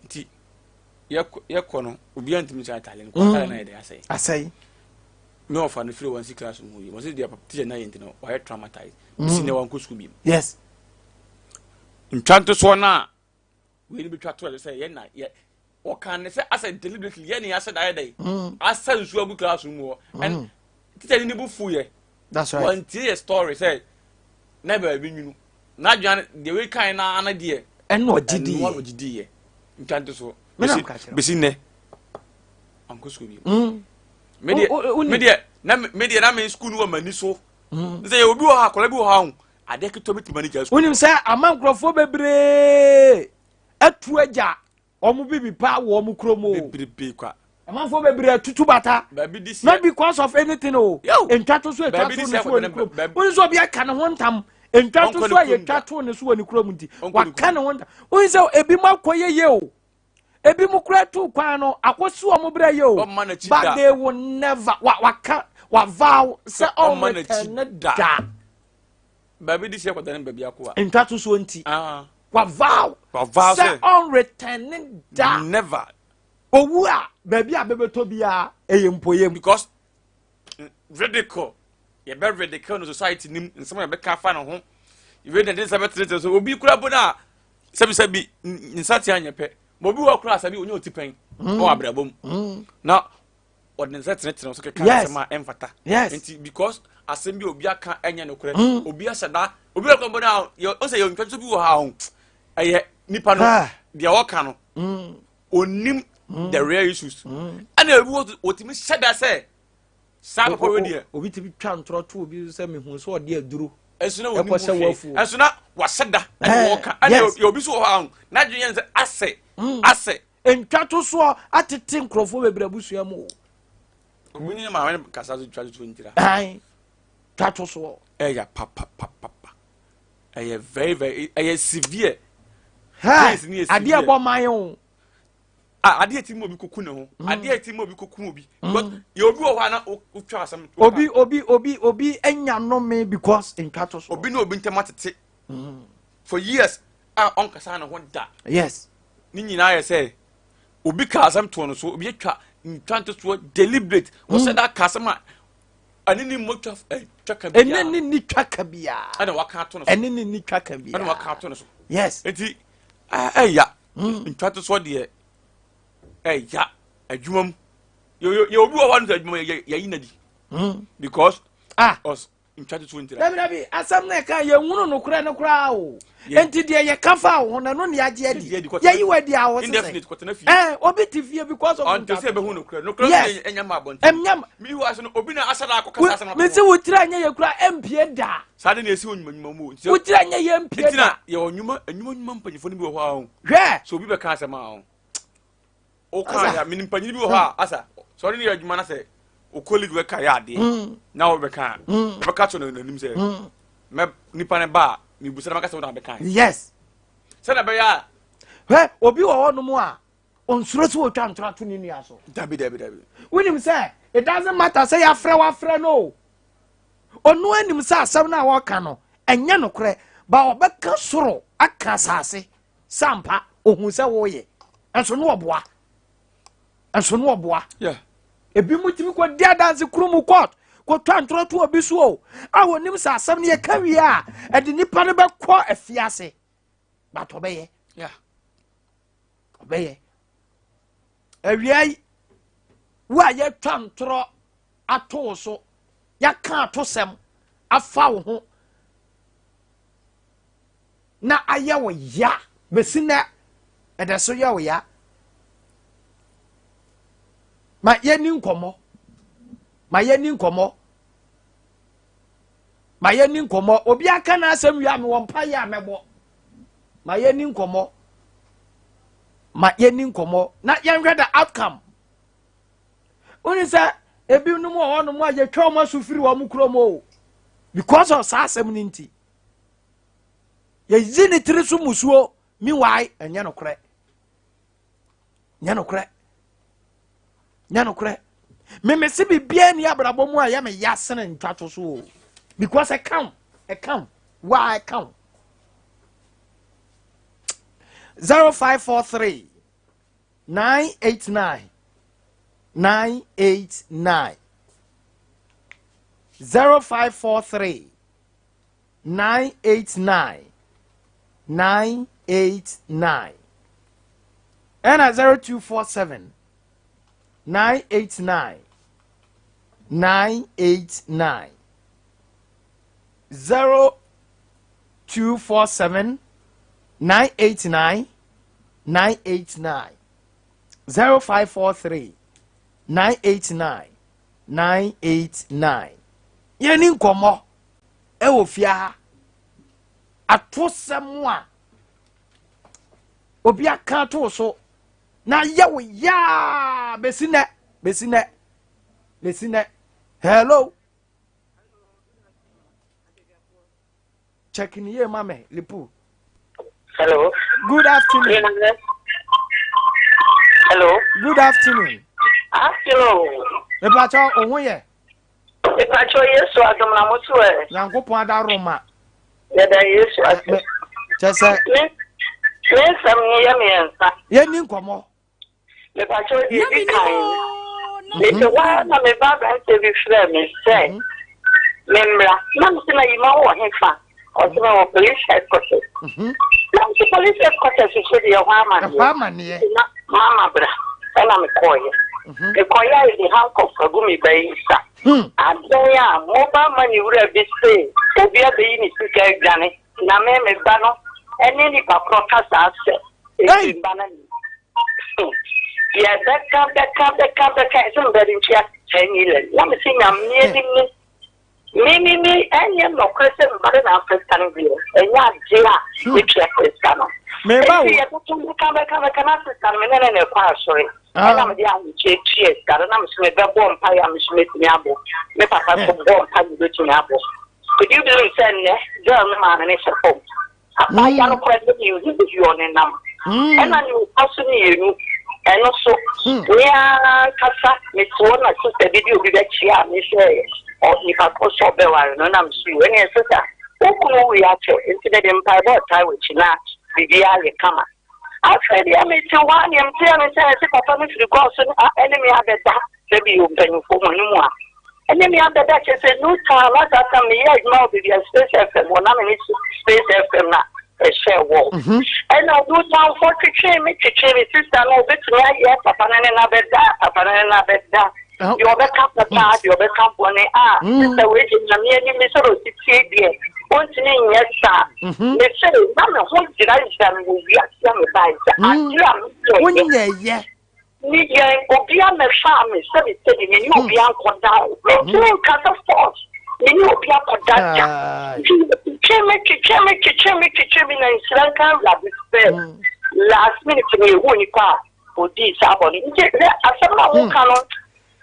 Nti yɛkɔ no obiara ntumi nhyɛ ataaleɛ no kɔ ataaleɛ no ayɛ dɛ asɛe. Asɛe. Me ɔfa no firi wɔn si classroom hɔ yi wɔn si deɛ teacher na yɛ nti no wɔayɛ traumatized. Bisi na wɔn kɔ sukuu bi mu. Ntwa ntosoɔ no a wei ni betwa to ɛsɛ sɛ yɛn na yɛ ɔkan ne sɛ asɛ deliberately yɛn ni asɛ da yɛ dɛ asa nsuo agu classroom hɔ and teacher ni ne bu fu yɛ. That's right. Wɔn tie yɛ story sɛ na baabi nwunu n'adwene deɛ wei kan na ana deɛ. Ɛna ɔgye di ɛnoa na yɛ. ɔgye di yɛ ntwa ntosoɔ. Me na mka kyerɛ wo. Besi nnɛ ankɔ sukuu bi mu. Me Wo- deɛ me deɛ na me deɛ na me sukuu no wɔ m'ani so. Nsɛ yɛ obi wɔ hɔ, akɔla bi wɔ hɔ ahun adeɛ ketewa bi tuma ne gya sukuu. Wonim sɛ ama nkurɔfoɔ bebree atu agya ɔmo bibi pa wɔ ɔmo kurom o. Bebrebe kwa. Amanfoɔ bebree atutu bata. Baabi di Not because of anything o. Yo! Ntwa to so etwa Baabi to di no sɛ so wɔ ne akɔdene kurom. baabi- Wonim sɛ obi aka ne ho ntam. Ntwa to so a yɛtwa to ne so wɔ ne kurom nti waka ne ho nta. Wohu sɛ ebi mu akɔ yeye o. Ebi mu kura tu kwan no akɔsi wɔn brɛ yie o. But they will never wa waka wa vow sɛ ɔn return ne da. Baabi di sɛ kɔda ne baabi akoa. Ntwa to soɔ nti. Ah. Wa vow. Wa vow sɛ ɔn return ne da. Never. Owu a baabi a bɛbɛtɔ biara ɛyɛ mpoyɛ mu. Because ridicule yɛbɛ ridicule no society nim nsɛm a yɛbɛka afa ne ho wei na de nsa bɛtenetene so obi kura bo no a sɛbisɛbi nsa tea nyɛ pɛ ma obi wɔ kora sɛbi onye oti pɛn mm. ɔwɔ abrabɔ mu mm. na ɔde nsa tenetene so keka nsɛm a ɛmfata nti because asɛm bi obi aka ɛnyɛ nokorɛ mm. obi ahyɛ da obi wɔ kora bo no a yɛ ɔsɛ yɛ ntwa so bi wɔ ha ho ɛyɛ nipa no ah. deɛ ɔka no onim the real issues ɛna ebi wɔ otumi hyɛ da sɛ saa papa wei deɛ. Obi tumi twa ntorɔ to obi sɛ mehu sɛ ɔde aduro ɛso na wɔnim ho hwee ɛso na wahyɛ da ɛna wɔka ɛna yɛ obi so wɔ hɔ ahom n'adwene yɛn sɛ asɛ mm. asɛ. Ntwa to soɔ atete nkurɔfoɔ bebree abusua mu o. Obi ne maame kasa so twa to soɔ ntira. Ɛn twa to soɔ. Ɛyɛ papapapa ɛyɛ very very ɛyɛ severe. Hɛ adeɛ bɔ man o. Ah, adeɛ ti mu obi koku ne ho mm. adeɛ ti mu obi koku obi mm. but yɛ obi wɔ hɔ a na wotwa asɛm obi obi obi obi anya nnome because ntwa to so obi ne obi ntɛm atete mm. for years a ɔnkasa ne ho da yes ne nyinaa yɛ sɛ obi ka asɛm to no so obi atwa ntwa ntosoɔ deliberate wɔsɛ da ka asɛm a ɛne ne mmɔ twa eh, twa ka biara ɛne ne ni twa ka biara ɛna waka ato no so ɛne ne ni twa ka biara ɛna waka ato no so yes nti ɛya mm. ntwatosoɔ deɛ ɛya adwuma mu yɛ obi wɔ hɔ a no sɛ adwuma yɛ yɛyi na di mm. because ah ɔs ntwatosoɔ ntira. Dabi dabi asɛm na ɛka yɛn hunu nokorɛ no koraa o nti deɛ yɛka fa wo ho no ɛno ne yɛagye adi yɛyi wɔ adi a wɔ sesɛ ɛɛ obi te fie because of ntwatosoɔ ɔnte sɛ ɛbɛhu nokorɛ nokorɛ yes ɛnyɛ ma abɔnten ɛnyɛ ma mi hu ase no obi na asada akɔ kasa asɛm mesi wo tiri anyɛ yɛ kura ɛmpie da Saa de na esi wɔ nnwuma nnwuma mu o. Nti Wo tiri anyɛ yɛ mpie nti na da. yɛwɔ nnwuma nnwuma nnwuma mpanyinfoɔ no bi wɔ hɔ a o. Hwɛ. Sɛ obi bɛka asɛm a o. Woka Asa. yɛ a menim panyin bi wɔ hɔ a asa sɛ ɔne ne yɛ adwuma na sɛ o colleague bɛka yɛ adeɛ na wɔbɛka a ɔbɛka kyerɛ no n'anim sɛ mɛ nipa no ba a mebusa na maka sɛ wo na bɛka. Yes. Sɛdeɛ ɛbɛyɛ a. Hwɛ obi wɔ hɔnom a onsuro sɛ otwa ntora to ne nua so. Dabi dabi dabi. Wonim sɛ it doesn't matter sɛ yɛafrɛ wafrɛ no o. Ɔno anim sɛ asɛm no a wɔka no ɛnyɛ nokorɛ ba ɔbɛka soro aka asase sɛ ampa ohun sɛ woyɛ ɛnso no ɔboa ɛnso no ɔboa ebi mu tumi kɔ di adanse kuru mu court kɔtwa ntorɔ to obi so o a wɔnim sɛ asɛm no yɛka wie a ɛde nipa no bɛkɔ afiase but ɔbɛyɛ ɔbɛyɛ awia yi wo a yɛtwa ntorɔ ato wo so yɛaka atosɛm afa wo ho na ayɛ wo ya bɛsi nɛ ɛdɛ so yɛ wo ya ma yɛni nkɔmmɔ ma yɛni nkɔmmɔ ma yɛni nkɔmmɔ obi aka n'asɛm wie a mewɔ mpa yɛ a mɛbɔ ma yɛni nkɔmmɔ ma yɛni nkɔmmɔ na yɛnhwɛ the outcome wone sɛ ebinom wɔ hɔnom a yɛtwa wɔn aso firi wɔn kurom o because of saa asɛm no nti yɛyi ne tiri so musuo meanwhile ɛnyɛ nokorɛ nyɛ nokorɛ nyɛ nokorɛ memese biribiara ni abrabɔ mu a yɛ me ya sene ntwato so o because ɛka wo ɛka wo waa ɛka wo 0543 989 989 0543 989 989 ɛna 0247 989 989 0247 989 989 0543 989 989 yɛni nkɔmmɔ ɛwɔ fie ha atosɛm a obi aka ato so na yɛ wo yaa bɛsi nɛ bɛsi nɛ bɛsi nɛ hello. Check ne yie ma me, Lipu. Hello. Good afternoon. Hello. Good afternoon. Afternoon. Mepakyɛ wo ho yɛ? Mepakyɛ Yesu adom na mo so ɛ. Nyankopɔn adaroma. Yɛda Yesu ase. Kyɛ sɛ. Me me nsɛm no yɛ mmiɛnsa. Yɛnni nkɔmmɔ. Mepakyɛ deɛ edi kan. Mete hɔ ara na me ba aberanteɛ bi frɛɛ me sɛ mhm. memmra. Na mese na yima wɔ hefa? Ɔse mewɔ police headquarters. Mhm. Na mese police headquarters so deɛ ɛhɔ amaneɛ. Ɛhɔ amaneɛ. Na mama bra. Ɛna mekɔɔyɛ. Mhm. Mekɔɔyɛ a yɛde handcuff agu me ba yi nsa. Hmm. Adɛn a mobile money wura bi se obi abɛyi ne sika adwane na me me ba no ɛne nipa korɔ kasa sɛ ɛfiri mba no Yɛbɛka bɛka bɛka bɛka ɛsɛ mbɛ de ntua 10 million na mese Nyame anim ni me me me ɛnyɛ nɔkorɛ sɛ mba de na afa sika no deɛ ɛnyɛ adeɛ a metua sɛ sika no Meba enti wo. yɛbɛka bɛka bɛka bɛka na sista no me ne ne na ɛkɔ asɔre ɛna mede ahokyɛ tua sika no na me so mebɛbɔ mpaeɛ a me so mɛtumi abɔ me papa so bɔ mpaeɛ mebɛtumi abɔ. Could you believe sɛ nnɛ girl no maame no hyɛ fam Abaayewa no koraa deɛ menhu baabi a ɔnenam. Ɛna nea ɔtɔ so mmienu, ɛno nso, me ara ankasa mete hɔ na sista bi de obi bɛkyeaa me sɛ nipa korɔ sɛ ɔbɛware no na mese o ɛneɛ sista wo kunu wui akyɛ nti mede mpaebɔ retaa w'akyi na biribiara ayɛ kama. Afei deɛ mete hɔ a deɛ meteɛ ne sɛ ɛse papa no firi kɔɔ so ɛne me abɛda sɛ bio mpanyinfoɔ mo anim a ɛne me abɛda kyɛ sɛ no time na saa time meyɛ adwuma wɔ baabi a Space FM wɔ na me ne Space FM na ɛhyɛ wɔ mhm. ɛna Newtownfoɔ twetwee me twetwee me sista no obetumi ayɛ papa no ne n'abɛda papa no ne n'abɛda Deɛ ɔbɛka papa, deɛ ɔbɛka bɔne a, sɛ wei deɛ Nyame anim ne sɛdeɛ ɔsi tie deɛ, ɔntumi nyɛ saa. Mese, na me ho gyinagyina me wɔ wiase a mebaeɛ sɛ adeɛ a meyɛeɛ. Wonyɛeɛ. Meyɛe, obiara mmɛfaa me sɛbisɛbi, me ne obiara nkɔda o. Mentumi nka sɛ force, me ne obiara kɔda da. Nti twetwe me, twetwe me, twetwe me, twetwe me, na nhyira nka Awurade sɛ last minute no yɛhuu nipa a Odii saa bɔne. Nti hwɛ asɛm no a woka no,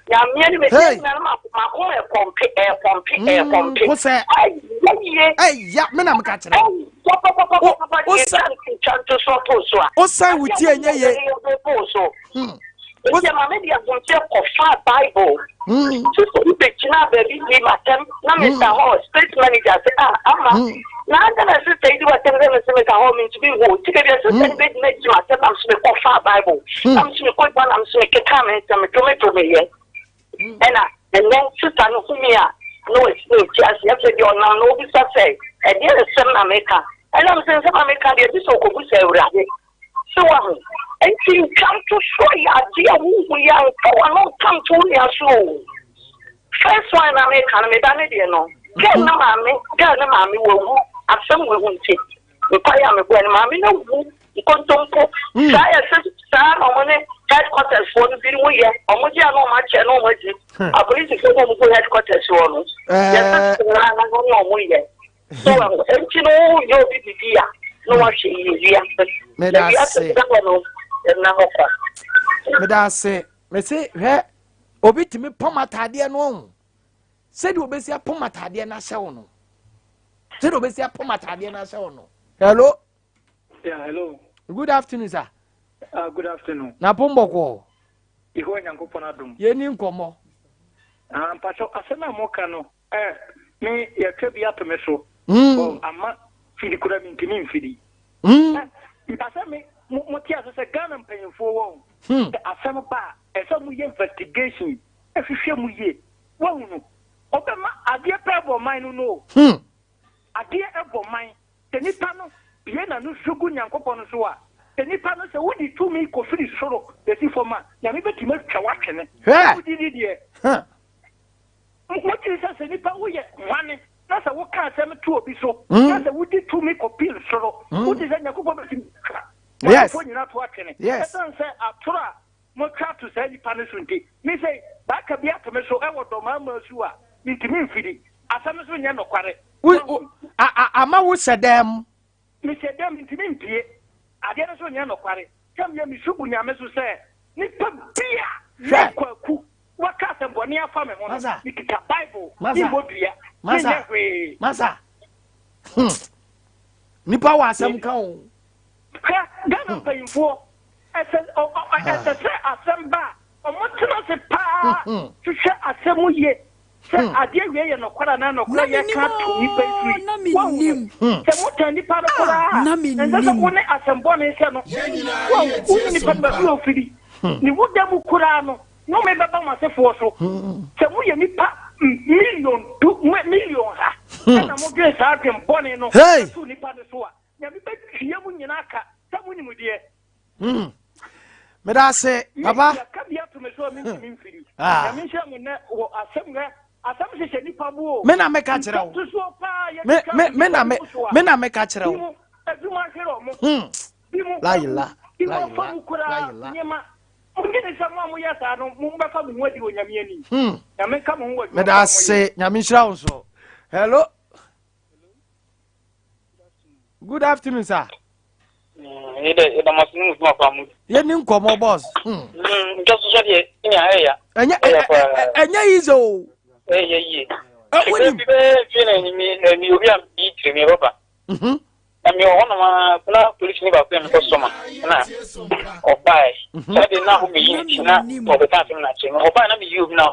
Nyame anim ɛsɛ nyina no makoma ɛpɔmpe ɛpɔmpe ɛpɔmpe. Wo sɛ ɛyɛ yie. Ɛya me na meka kyerɛ. Ɛyɛ pɔpɔpɔpɔpɔ deɛ ɛtwa ntwa nto so to so a. Wosan wo ti ɛnyɛ yie. To so. Nti ɛma me de ahomteɛ kɔfaa Bible. Sista bi bɛgyinaa baabi dii m'atɛm na Mister Hall, state manager sɛ, ah, Ama, na adɛn na sista yi di w'atɛm sɛ mese Mister Hall mentumi nhu wo. Nti baabi a sista no bɛgyina di m'atɛm na mese mekɔfaa Bible na mese mekɔgyina na mese mekekaa me nsɛm medomedomeeɛ. Ɛna ɛnnɛ sista no hu me a na wasi ne ti ase. Afei deɛ ɔnam na ɔbisa sɛ, ɛdeɛn nsɛm na meka? Ɛna mese nsɛm a meka deɛ gye sɛ ɔkɔbisa Awurade. So wahu? Enti ntwa-ntosoɔ yɛ adeɛ a wohu yi a mfa w'ano nka nto wo nua so o. First one na meka no, me ba no deɛ no, girl no maame, girl no maame wawu, asɛm wei ho nti, mpaeɛ a mebɔɛ no, maame no awu nkontompo. Mm. Saa yɛ sɛ saa na wɔn ne headquarters foɔ no binom yɛ, wɔn gye a na wɔn akyɛ na wɔn adi. Hmm. Apolisifoɔ na wɔn gu headquarters hɔ no, yɛ sɛ saa na wɔn yɛ. So wahu? Enti no woyɛ obi biribi a na wahwɛ yie wiase. Na wiase da hɔ no ɛnna hɔ kwa. Meda ase. Mese hwɛ obi tumi pɔm ataadeɛ no ɔho sɛdeɛ obɛsi apɔm ataadeɛ no ahyɛ wo no sɛdeɛ obɛsi apɔm ataadeɛ no ahyɛ wo no. Hello. Yeah, hello. Good afternoon, sir. Good afternoon. Na pom bɔkɔɔ. Yehowa Nyankopɔn adom. Yɛni nkɔmmɔ. Ah, mpakyɛw asɛm a moka no Eh, me yɛtwa bi ato me so. Mm. Oh, ama fidi kura mi ntumi mfidi. Mm. Eh, mpa sɛ me mo mo te ase sɛ Ghana mpanyinfoɔ wɔ hmm. sɛ asɛm ba a ɛsɛ mo yɛ investigation ɛhwehwɛ mu yie. Wahu no ɔbɛma adeɛ pɛ bɔ man no no. Hmm. Adeɛ ɛbɔ man sɛ nipa no bie na no so gu Nyankopɔn no so a sɛ nipa no sɛ wodi tumi kɔfiri soro bɛsi fam a Nyame bɛtumi atwa watwene. Hwɛ. Wodi ni deɛ. Huh. Wogye di sɛ sɛ nipa woyɛ hwane na sɛ woka asɛm to obi so mm. na sɛ wodi tumi kɔpem soro mm. wogye sɛ Nyankopɔn bɛtumi atwa yes. wɔn nyinaa to atwene yes. ɛsiane sɛ atoro a motwa ato saa nipa no so nti me sɛ baaka bi ato me so ɛwɔ dɔmaa su a mentumi mfiri asɛm no so nyɛ nokware ama wo hyɛ dɛm Mehyɛ dɛm mentumi mpue. Adeɛ no nso nyɛ nokware. Sɛ meyɛ me su gu Nyame so sɛ nipa bi a me Hwɛ! Kwaku waka asɛm bɔne afa me ho no, Masa! mekita Bible, Masa! memmɔ dua, Masa! menyɛ hwee. Masa! Hmm. Nipa wɔ asɛm ka o. Hwɛ Ghana mpanyinfoɔ ɛsɛ ɛsɛ sɛ asɛm ba a ɔmo tena ase paa hwehwɛ asɛm mu yie sɛ adeɛ wei yɛ nɔkware anaa Na nɔkorɛ mennim yɛka ato nipa yi so oo, yi na wahu no mennim. sɛ motan nipa no Ah, koraa na a ɛnsɛ sɛ mennim. wo ne asɛm bɔne hyɛ no wahu wo ne nipa no baabi a ofiri ne wo da mu koraa no nnome bɛba mo asefoɔ so sɛ moyɛ nipa million du million ha ɛna modwene saa adwen bɔne no Hey! ato nipa no so a Nyame bɛtua mo nyinaa ka sɛ monim deɛ. Hmm. Meda ase, papa. Me yɛka bi ato me so a mentumi mfiri. Ah. Nyame nhyira mo nnɛ wɔ asɛm hɛ asɛm hyehyɛ nipa bo o. Me na meka kyerɛ wo. Ntwatosoɔ paa Me yɛtwitwa me to me na nipa me bi so a. me na meka kyerɛ Bi wo. mo adwuma hwere ɔmo. Hmm. Bi mo Layila, awu. Bi mo afa layila, mu koraa layila. nneɛma. Mondwene sɛ mo a moyɛ saa no mobɛfa mo ho adi wɔ Nyame anim. Hmm. Nyame nka mo ho wɔ adwuma Meda pa a moyɛ. ase. Nyame nhyira wo nso. Hello. Good afternoon, sir. Yɛni nkɔmmɔ boss. Hmm. Ɛnyɛ ɛnyɛ easy o. Ɛyɛ yie. Wonim. Bi bɛyɛ fie na mi obi a mi tiri mi rɔba. Mhm. Na mi wɔ hɔnom a na polisi ni baako yɛ mi kɔ sɔma na ɔbae. Mhm. Saa de na ɔmo yi ne ti na ɔbɛka asɛm na akyerɛ mi. Ɔbae na mi yi obi na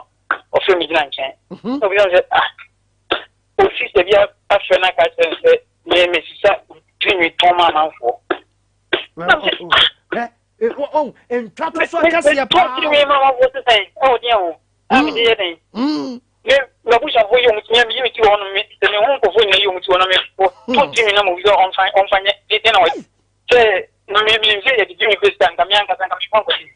ɔfrɛ mi gyina nkyɛn. Mhm. Na obi na sɛ ah Ofi sɛ bi afrɛ no aka kyerɛ no sɛ me mesesa tirinwi tɔn ma amanfoɔ. Na sɛ ah ntwa to so akɛseɛ paa. Metɔ tirinwi ma amanfoɔ sesɛn ɛwɔ deɛ ho a mede yɛ dɛn. Me m'abusuafoɔ yi wɔn ti me yi me ti wɔ hɔ no me sɛ me ho nkurɔfoɔ nyinaa yi wɔn ti wɔ na me tɔ tirinwi na ma obi sɛ ɔmfa ɔmfa nyɛ deɛ na ɔyɛ. Sɛ na me me nse yɛde gye me pɛ sika nka me ankasa nka me kɔ nkɔgye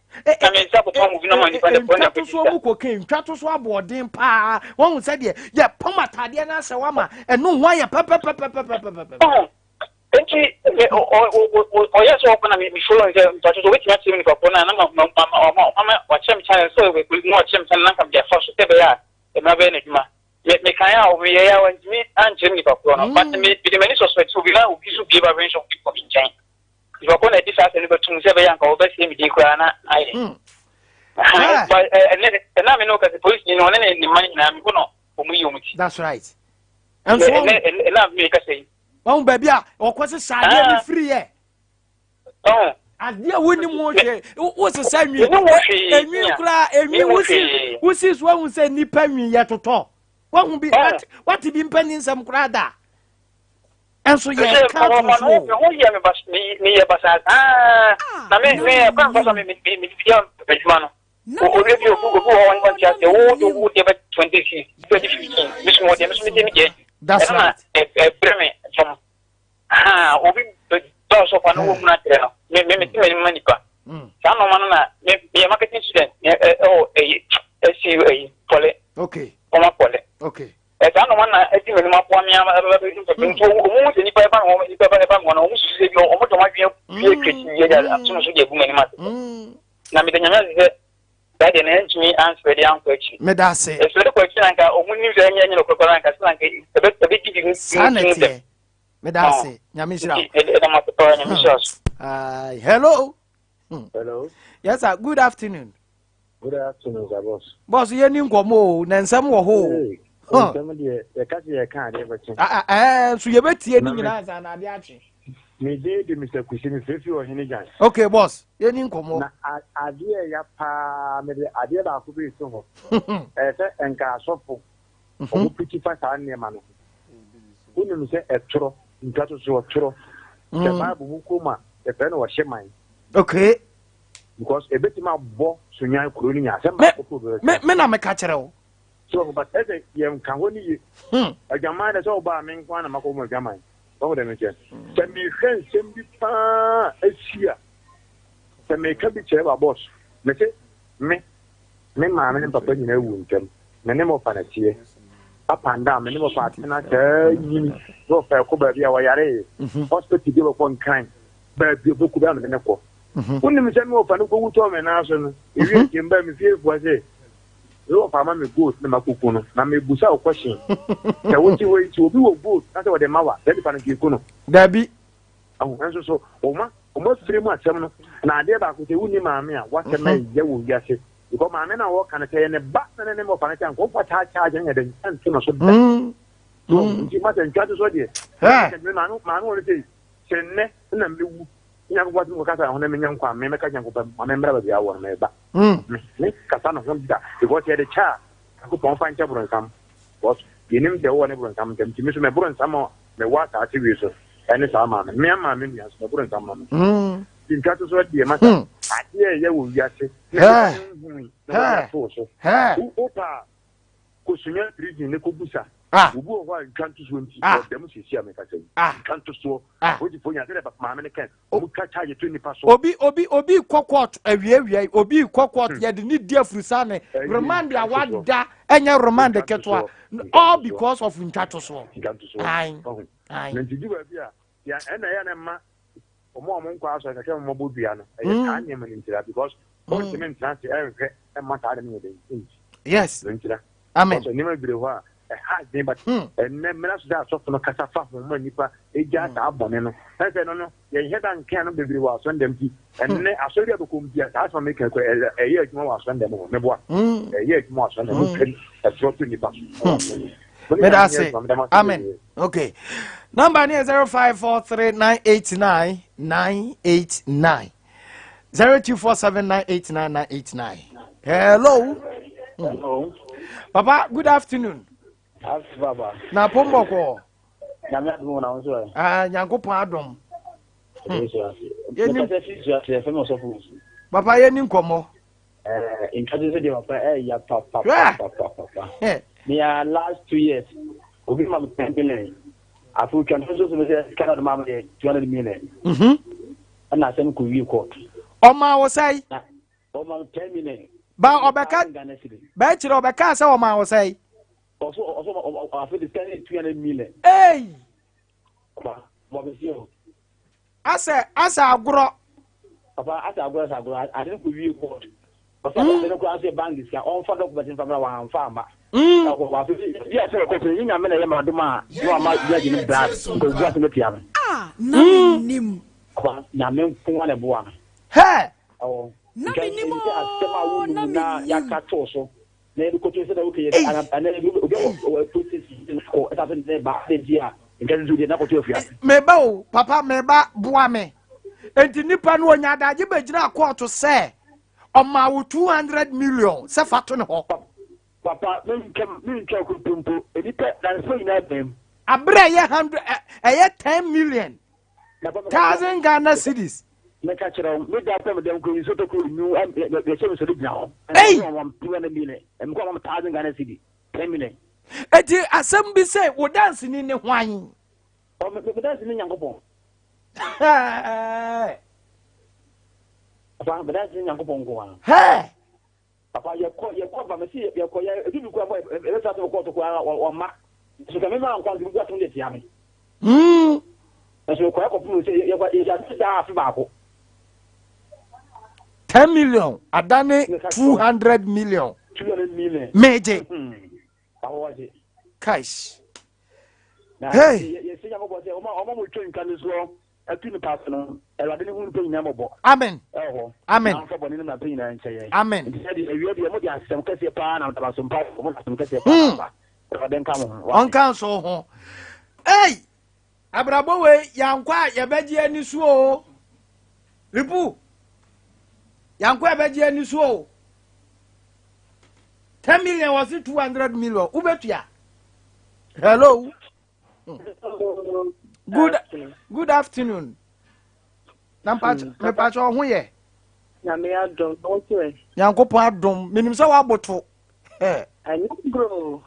na me nsa kɔtɔn mu bi na ma nipa ne kɔ na kɔgye sika. Mu kɔkɛ ntwa to so aboɔden paa wɔn ho sɛ deɛ yɛpam ataadeɛ no ahyɛ wɔn ama ɛno ho ayɛ pɛpɛpɛpɛpɛpɛpɛ. Nti ɔyɛ sɛ ɔkɔ na me follow sɛ ntwa to so obetumi akyerɛ me nipa kɔ na na ma ma ma ma ma wakyerɛ me channel sɛ ɔyɛ polisi na wakyerɛ me channel na nka mede afa so sɛ ɛbɛyɛ a mmara bɛyɛ n'adwuma. Me mekae a meyɛe a wantumi ankyerɛ me nipa korɔ no but me mede m'ani suspect obi na obi nso bie barbering shop bi wɔ me nkyɛn nipa korɔ na ɛde saa asɛm no bɛtum sɛ ɛbɛyɛ anka wɔbɛsɛe me din koraa na ayɛ but ɛnɛ ɛna me ne wo kasa polisi ni no ɔne ne ne mma no nyinaa mehu no wɔn yi wɔn ti that's right ɛnso ɛnɛ ɛna me kasa yi wɔn baabi a ɔkɔ sesa adeɛ ne firi yɛ Adeɛ a wonim ho hwee wosesa nwi enwi koraa enwi wosi wosi so ahu sɛ nipa nwi yɛ totɔ wahu bi wate bi mpɛ ne nsɛm koraa da ɛnso yɛ ka to so. Me ho yɛ me bas me me yɛ basaa saa na me me ɛkwan fa so me me me yɛ adwuma no obi bi obi obi wɔ hɔ wɔn ti ase wo de wo deɛ bɛ 20 2015 me so wɔ deɛ me so me deɛ me deɛ That's right. ɛna ɛbrɛ me fam. Ahaa, obi ba ɔsɔfo a na wɔn mu akyerɛ no. Me me me ti m'anim ma nipa. Mm. Saa nneɛma no na me meyɛ marketing student ɛwɔ ɛyi ɛsi ɛyi pɔle. Okay. Kɔma pɔle. Okay. Ɛ saa nneɛma na ɛdi m'anim aboa me ama ɛbɛba bɛdu mpɛpɛ nti wɔn mu sɛ nipa ɛba me hɔ nipa ɛba ɛba me hɔ na wɔn susu sɛ bi wɔn de wɔn adwene pie mm. kɛse yɛ de ato no so de agu m'anim ase. Mm. Na mede nyame ase sɛ saa deɛ na ɛntumi ansrɛ de ankɔ akyiri. Meda ase. Ɛsrɛ de kɔ akyiri na nka wɔn nim sɛ ɛnyɛ ɛnyɛ nokorɛ koraa nka sɛ na nka ɛbɛ ɛbɛdi bi mu. Saa na ɛteɛ. meda ase nyame nhyira wo hello hmm. hello yes sir good afternoon good afternoon sir boss boss yɛ ni nkɔmɔ o na nsɛm wɔ hɔ o nsɛm deɛ yɛka sɛ yɛka adeɛ bɛkye ah, ah, eh, so yɛbɛtie ne nyinaa ansa na adeɛ akye me din de Mr. Kusi mefirifiri ɔhene gyan okay boss yɛ ni nkɔmɔ na adeɛ ya paa mede adeɛ baako bi reto hɔ ɛyɛ sɛ nka asɔfo Wɔn piti fa saa nneɛma no ho. Wonim sɛ ɛtorɔ, ntwatosoɔ torɔ. Sɛ mm. Bible mu kurom a, yɛfrɛ no ɔhye man. Okay. Because ebetumi abɔ sunyan kuro no nyinaa. Sɛ mmaako po bɛrɛ. Me me na meka kyerɛ wo. So but ɛsɛ yɛn ka hɔ ne ye. Hmm. Adwaman na sɛ ɔbaa me nko na makɔ mu adwaman. Wɔn dɛm nkyɛn. Hmm. Sɛ mehwɛ nsɛm bi paa asi a, sɛ meka bi kyerɛ wa boss, mese me Me maame ne me papa nyinaa wuu ntɛm. Me ne m'ɔfa na ɛteɛ. Up and down, me ne m'ɔfa atena saa nyini. Na ɔfa ɛkɔ baabi a ɔyaree. Mhm. Hospital bi a ɔbɛkɔ Nkran. Baabi a ɔbɛkɔ bi a mede ne kɔ. Mhm. Wonim sɛ me ɔfa no kɔwu tɔɔ me nan so no, ewie Mhm. nti mbaa me fiefoɔ sɛ, me ɔfa ama me goat na makɔku no. Na mebusa wo question. Sɛ wote hɔ yi, sɛ obi wɔ goat na sɛ wɔde ma wo a, saa nipa no nka ɛku no. Dabi. Ahu, nso so, wɔma wɔn afiri mu asɛm no, na adeɛ baako sɛ wonni maame a, w'asɛm mhm. ɛyɛ wɔ wiase. Because maame no a wɔka no sɛ yɛ ne ba na ne ne mmɔfa no kyɛ nka wɔmfa saa charge no yɛ dɛn ɛnto no so da. Mm. So mm. nti ma sɛ ntwa to so deɛ, maame maame wɔ no sɛ Sɛ nnɛ na mewu, Nyankopɔn asɛm kɔkasa ne ho na menya nkwa a, me mɛka Nyankopɔn ma memmra baabi a wowɔ no, meba. Me, me kasa ne ho da, because yɛde kyɛ a, Nyankopɔn fa nkyɛ boronsam, because yɛnim deɛ wowɔ ne boronsam ntam, nti me so me boronsam a mewɔ asaase wei so, ɛne saa maame, me ama me nua so, me boronsam no no. Nti ntwa to so deɛ masa, adeɛ a ɛyɛ wɔ wiase, na ɛyɛ hui, na wɔde ato so. Wo paa, Kosua prison ne kɔbusa. Ah. Obi wɔ hɔ a ntwa ntosoɔ nti ah. ɔda mu siesie a mekasa yi. Ah. Ntwa ntosoɔ. Ah. Apolisifoɔ nyinaa sɛdeɛ maame no kɛn. Ɔmo twa charge to nipa so. Obi obi obi kɔ court awiawia yi obi kɔ court Hmm. yɛde ne di afurusa ne Ɛyɛ remand a ntwa ntosoɔ. wada ɛnyɛ remand Ntwa ketewa ntosoɔ. Ntwa all ntosoɔ. because of ntwa tosoɔ. Ntwa ntosoɔ. Ae. Ɔho. Ae. Na nti du baabi a ya ɛna ɛyɛ na ɛma wɔn a wɔn nkɔ asɔre kakra wɔn abɔ dua no ɛyɛ saa nneɛma no ntira because wɔntumi ntena ase ɛnhwɛ ɛmma saa de no yɛ den nti. Yes. No ntira. Amen. Because nneɛma bebree hɔ a ɛha adwene but ɛnɛ mmira so sɛ asɔfo no kasa fa ho ma nipa egya saa bɔne no. Ɛsɛ no no yɛnhwɛ da nka no bebree wɔ asɔre dɛm ti. Ɛnɛ asɔre bi a bɛkɔ bi a saa asɛm a meka kɔ ɛyɛ adwuma wɔ asɔre dɛm hɔ meboa. Ɛyɛ adwuma wɔ asɔre dɛm hɔ twɛn ɛtorɔ to nipa so wɔ asɔre dɛm. Meda ase. Amen. Okay. Number ne 0543989989. 0247989989. Hello. Hello. Papa, good afternoon. Afternoon, Papa. Na pomboko. Nyame adom na wo so. Ah, Nyankopɔn adom. Yɛni Papa, yɛni nkɔmmɔ. Eh, ntwate so deɛ papa ɛyɛ papapapapa. Mea last 2 years obi ma me 10 million, afei otwa nto nso so sɛ sika na ɔde ma me yɛ 200 million. Ɛna asɛm kɔ wie court. Ɔma wo sɛe? Ɔma me 10 million. Ba ɔbɛka bɛkyerɛ ɔbɛka sɛ ɔma wo sɛe? Ɔso ɔso afei de sika ne 200 million. Ei! Ɔba bɔ me si o. Asɛ asɛ agorɔ. Papa, asɛ agorɔ, asɛ agorɔ, ade no kɔ wie court. Ɔsɛ ade no koraa sɛ bank sika ɔnfa document nfa mra wɔamfa amma. Bi a sɛ ɔkɔ sɛ nyame na ɛyɛ ma adom a na wama judge no bra nkɔgu asɛm atia no. Ah, na mennim. Papa, nyame nko na ɛboa no. Hɛ! Ɛwɔ. Na Nka mennim sɛ asɛm a oo, na wonim na mennim. yɛaka too so na yɛde kɔto sɛ na wokɛ yɛ ana obi wɔ process kɔ ɛsa sɛ ne ba de nti a nka nso deɛ na kɔto afiase. Meba o, papa meba boa me. Enti nipa no onya adagye bɛgyina kɔɔto sɛ ɔma wo 200 million sɛ fa to ne hɔ. Papa, mentwa mentwa nkontompo, nnipa nansa nyinaa bɛn mu. Abere ɛyɛ hundred ɛyɛ 10 million thousand Ghana cedis. Meka kyerɛ wo, me da kɔ me dɛm kɔ nsuo tɔ kɔ nyu yɛhyɛ me sɔre gyina hɔ. Ei! Wɔn 200 million, ɛmekɔ wɔn thousand Ghana cedi, 10 million. Eti asɛm bi sɛ wo danseni ne hwan? Ɔ me me danseni Nyankopɔn. Papa, me danseni Nyankopɔn nko ara. Hɛɛ! Papa, yɛkɔ yɛkɔ ba mesi yɛkɔ yɛ ebi bi kura bɔ ɛbɛ fila sɛ kɔɔto kura wɔn ma so kɛmɛ maa nkwa nti bi asɛm de tia mi. Ɛso kɔ ɛkɔ pum sɛ yɛkɔ yɛhyɛ ase saa afe baako. 10 million adane 200 million. 200 million. Meegye. Awɔgye. Kaish. Na Hey! yɛsɛ Nyankopɔn sɛ ɔma ɔma mo twa ntwa ne soɔ atu ne paase no, Awurade ne hu nipa nyinaa mmɔbɔ. Amen. Ɛwɔ hɔ. Amen. Na ɔmfa bɔne no mmara pɛ nyinaa nkyɛ yɛn. Amen. Nti sɛ deɛ awia deɛ mode asɛm kɛseɛ paa na daba so mpa mode asɛm kɛseɛ paa na aba. Awurade nka mo ho. Wate. Ɔnka nso ho. Ei! Abrabɔ wei yankɔ a yɛbɛgye ani so o. Lipu. Yankɔ a yɛbɛgye ani so o. 10 million wɔ se 200 million. Wobɛtua. Hello. Good afternoon. Na mpakyɛ ɔho yɛ. Nyame adom, wo nso ɛ? Nyankopɔn adom. Menim sɛ woaboto. Ɛnyɛ agorɔ o.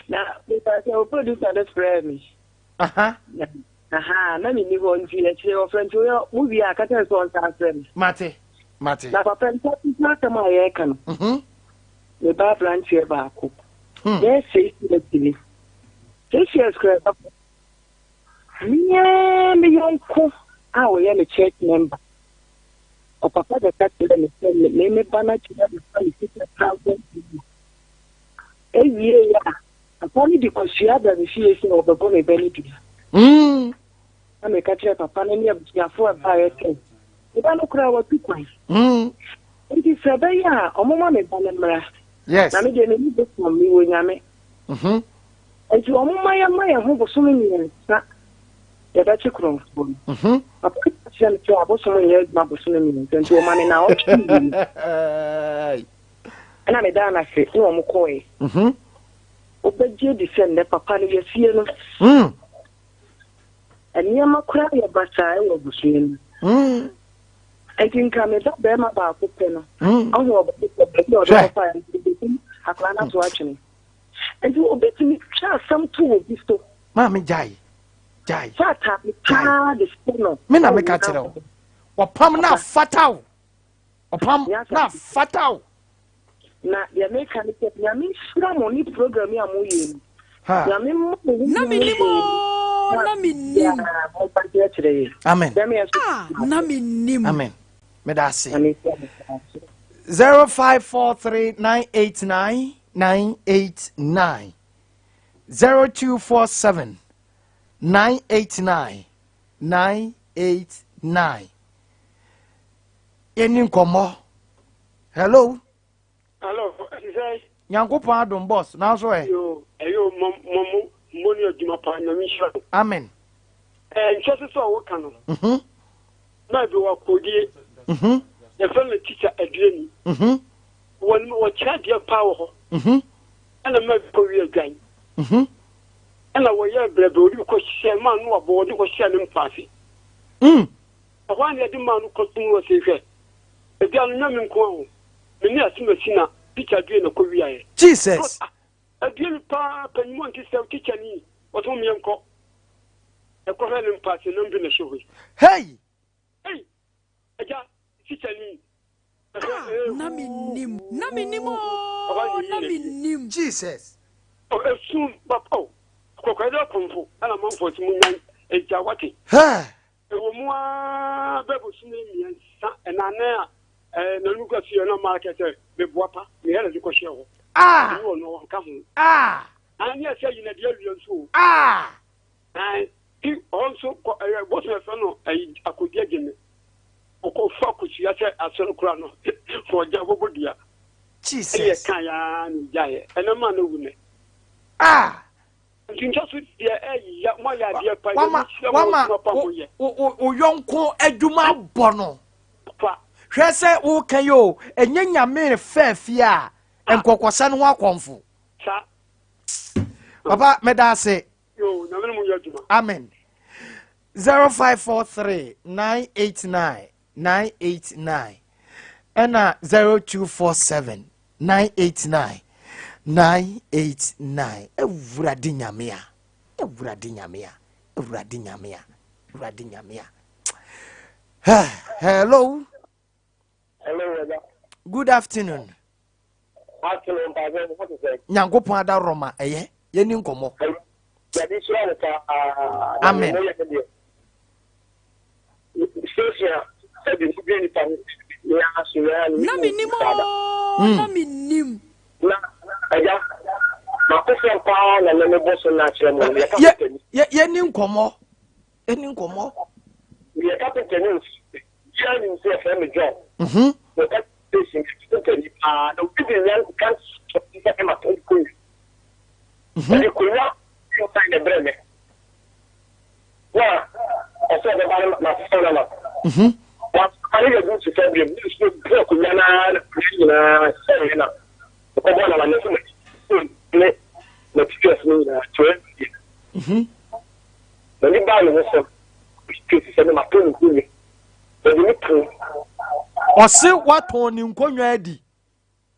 Na mepa sɛ wo producer no frɛɛ me. Aha. Aha, na menni hɔ nti akyire ɔfrɛ nti woyɛ mo wie a ka kyerɛ sɛ ɔnsan frɛ me. Mate. Mate. Na papa nsa nsa asɛm a yɛreka no. Me ba aberanteɛ baako. Bɛyɛ 6 years ni. 6 years koraa ɛbɛkɔ. Me ara me yɔnko a ɔyɛ me church member. Ɔpapa bɛka kyerɛ me sɛ me me ba no akyerɛ me fa ne sika 1,000. Ewie yɛ a, papa no de kosua ba me fie sɛ ɔbɛbɔ me ba no dua. Na meka kyerɛ papa no ne abusuafo a ɛbaeɛ sɛ, me ba no koraa watu kwan. Nti sɛ ɛbɛyɛ a, ɔmoma me ba no mmra. Yes. Na me deɛ menni bosom, mewɔ Nyame. Nti ɔmoma yɛmma yɛn ho bosome 3. Yɛbɛkye korɔmfoɔ no. Papa no ka kyerɛɛ me sɛ abosom nyɛ adwuma bosome mmiɛnsa nti ɔma me naawɔtwe mmienu. Ɛna medaa no ase na wɔn kɔɔe. Wobɛgye adi sɛ nnɛ papa no yɛasie no. Nneɛma koraa yɛ basaa wɔ abusua no mu. Nti nka me ba barima baako pɛ no, ɔho ɔbɛkɔ baabi a ɔde kɔfaeɛ no, ɔbɛkum akwadaa no ato atwene. Nti obetumi twa asɛm to obi so. Maame gyae, gyae. Sɛ ataade paa de hyɛ no. Me na meka kyerɛ wo. Ɔpam na afata wo. Ɔpam na afata wo. Na deɛ meka ne sɛ Nyame nhyira mo ne program yi a moyɛ yi. Nyame mma mo ho Na menim oo, na menim. Momfa nkyerɛkyerɛ yɛ. Amen. Ah, na menim. Amen. Meda ase. 0543 989 989 0247 989 989 yɛni nkɔmmɔ. Hello. Hello, ɛte sɛ. Nyankopɔn adom boss, nanso ɛ. Yo, ɛyɛ o mɔ mɔ mo mo ne adwuma pa nyame nhyira mo. Amen. Ɛɛ nhyɛ so sɛ ɔwɔ ka no. Mhm. Maa bi wɔ akodie. Mhm. Yɛfrɛ no teacher aduani. Mhm. Wɔn wɔkyerɛ adeɛ paa wɔ hɔ. Mhm. Ɛna maa bi kɔ wi adwan. Mhm. Ɛna wɔyɛ brɛbrɛ wɔde kɔ hyɛ maa no abɔ wɔde kɔ hyɛ ne mpaase. Mm. Ɛhɔ a na yɛde maa no kɔ tum wɔ se hwɛ. Agya no, nyɛ me nko ara o, me ne Asimasi na teacher due na kɔ wiaɛ. Jesus. Ah, adue me paa, panyin mu ɔnte sɛ teacher ni, ɔsɛ mo yɛnkɔ. Ɛkɔhwɛ ne mpa ase nam bi na ɛhyɛ hɔ yi. Hey! Hey! Agya, teacher ni. Ah, na mennim, na mennim oo, na mennim. Jesus. Oh, esu papa o, kɔkɔɛ dɛ kɔmfo, ɛna manfoɔ sɛ mo nyan, agya wate. Hey! Ɛwɔ mu ara bɛyɛ bosome mmiɛnsa nnanan a ɛɛ n'ano gua so yɛ na ɔmaa kɛ sɛ meboa pa meyɛ na de kɔhyɛɛ hɔ. Ah! Ɛne ɔno ɔnka ho. Ah! Ae ne ɛsɛ yi na deɛ awie nso o. Ah! Ae ti hɔ nso kɔ ɛyɛ bosom ɛfɛ no ɛyi akɔdi agye me. Ɔkɔ fa kosua sɛ asɔre kora no ɔgya bɔbɔ dua. Jesus. Ɛne ɛka ya na ogyaeɛ ɛnɛ maa no wu nɛ. Ah! Ntwintwa so deɛ ɛya mo ayɛ adeɛ pa wama wama wo yɔnko adwuma bɔ no hwɛ sɛ woka yi o ɛnyɛ nyame fɛɛfie a ah. nkɔkɔsɛ no ho akɔmfo papa meda ase amen 0543 989 989 ɛna 0247 989 989 Awurade Nyame a Awurade Nyame a Awurade Nyame a Awurade Nyame a Hello. Hello, Good afternoon. Afternoon, Pastor. Nyankopɔn ada Roma ɛyɛ yɛni nkɔmmɔ. Yɛde hyira wo paa. Amen. Na mennim oo, na mennim. Na agya, mako fam paa na ne mebɔ so na akyerɛ mo. Yɛni nkɔmmɔ. Yɛni nkɔmmɔ. Yɛ kapenta ni bia nim sɛ yɛfrɛ me John. Wɔka station kapenta ni paa na obi de nya nka sɛ ɛma tɔn konwa. Ɛde konwa na ɛbrɛ me. Na ɔsɛ ɔbɛba no masesa no ama. Wasesa no yɛ gu sesa biom ne nsuo bu akonnwa no ara na akonnwa nyinaa sɛeɛ na ɔkɔbɔ no ama ne so ne materials no nyinaa kyerɛ deɛ. M'ani baa ne ho so kesi sɛ ne matɔ ne nkonnwa wɔde ne pon. Ɔse watɔn ne nkonnwa adi.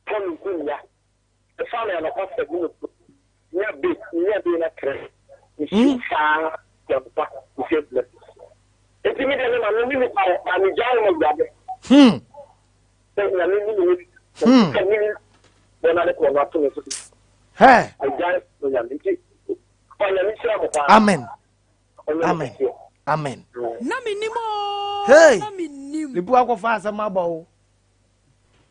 Tɔ ne nkonnwa. Ɛfa me anɔpa sɛ ne mu nya be nya be na trɛ nsuo saa anɔpa nsuo blɛ. Eti mi deɛ ne ma me ne nipa wɔ ba me gya wɔn awurade. Sɛ nyame ni ne sɛ ne ni bɔ na ne kɔn no ato ne so. Hɛ. Agya nyame nti nyame hyira mo paa. Amen. Amen. Amen. Na me nim o. Hey. Na me nim. Lipu akɔfa asɛm aba o.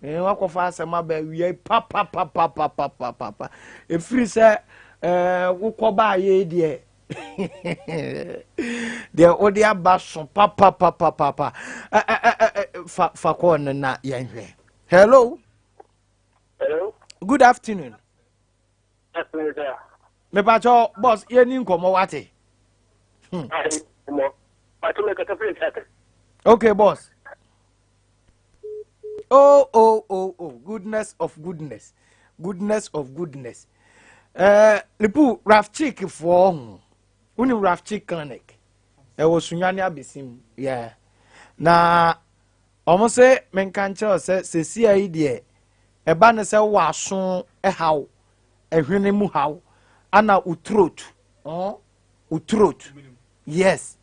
Eh, wakɔfa asɛm aba awia papapapapapapa. Ɛfiri sɛ eh, wokɔ baayɛ deɛ deɛ wode aba so papapapapapa. Eh, eh, eh, eh, fa fa kɔɔ no na yɛnhwɛ. Hello. Hello. Good afternoon. Mepakyɛ boss yɛni nkɔmmɔ wate. Okay, boss. Oh, oh, oh, oh, goodness of goodness, goodness of goodness. Lipu, Rafchik foɔ ho. Wonim Rafchik Clinic? Ɛwɔ Sunyani Abesim. Yeah. Na wɔn sɛ menka nkyerɛ sɛ sesia yi deɛ ɛba ne sɛ wɔ aso haw, ɛhwene mu haw, ana wo throat. Oh, wo throat. Yes.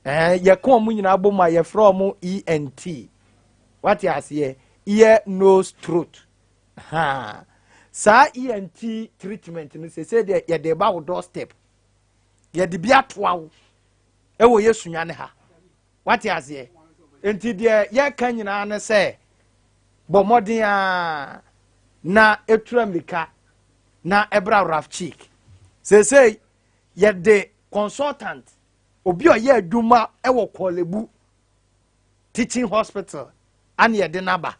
Ɛɛ yɛka wɔn nyinaa bɔ mu a yɛfrɛ wɔn ENT. Wate aseɛ? Ear, nose, throat. Ha. Saa ENT treatment no sese deɛ yɛde ba wo doorstep. Yɛde bi atoa wo ɛwɔ yɛ Sunyani ha. Wate aseɛ? Nti deɛ yɛka nyinaa ne sɛ bɔ mmɔden a na etura mmirika na ɛbra Rafchik. Sese yɛde consultant obi a ɔyɛ adwuma wɔ Korle Bu Teaching Hospital ane yɛde n'aba.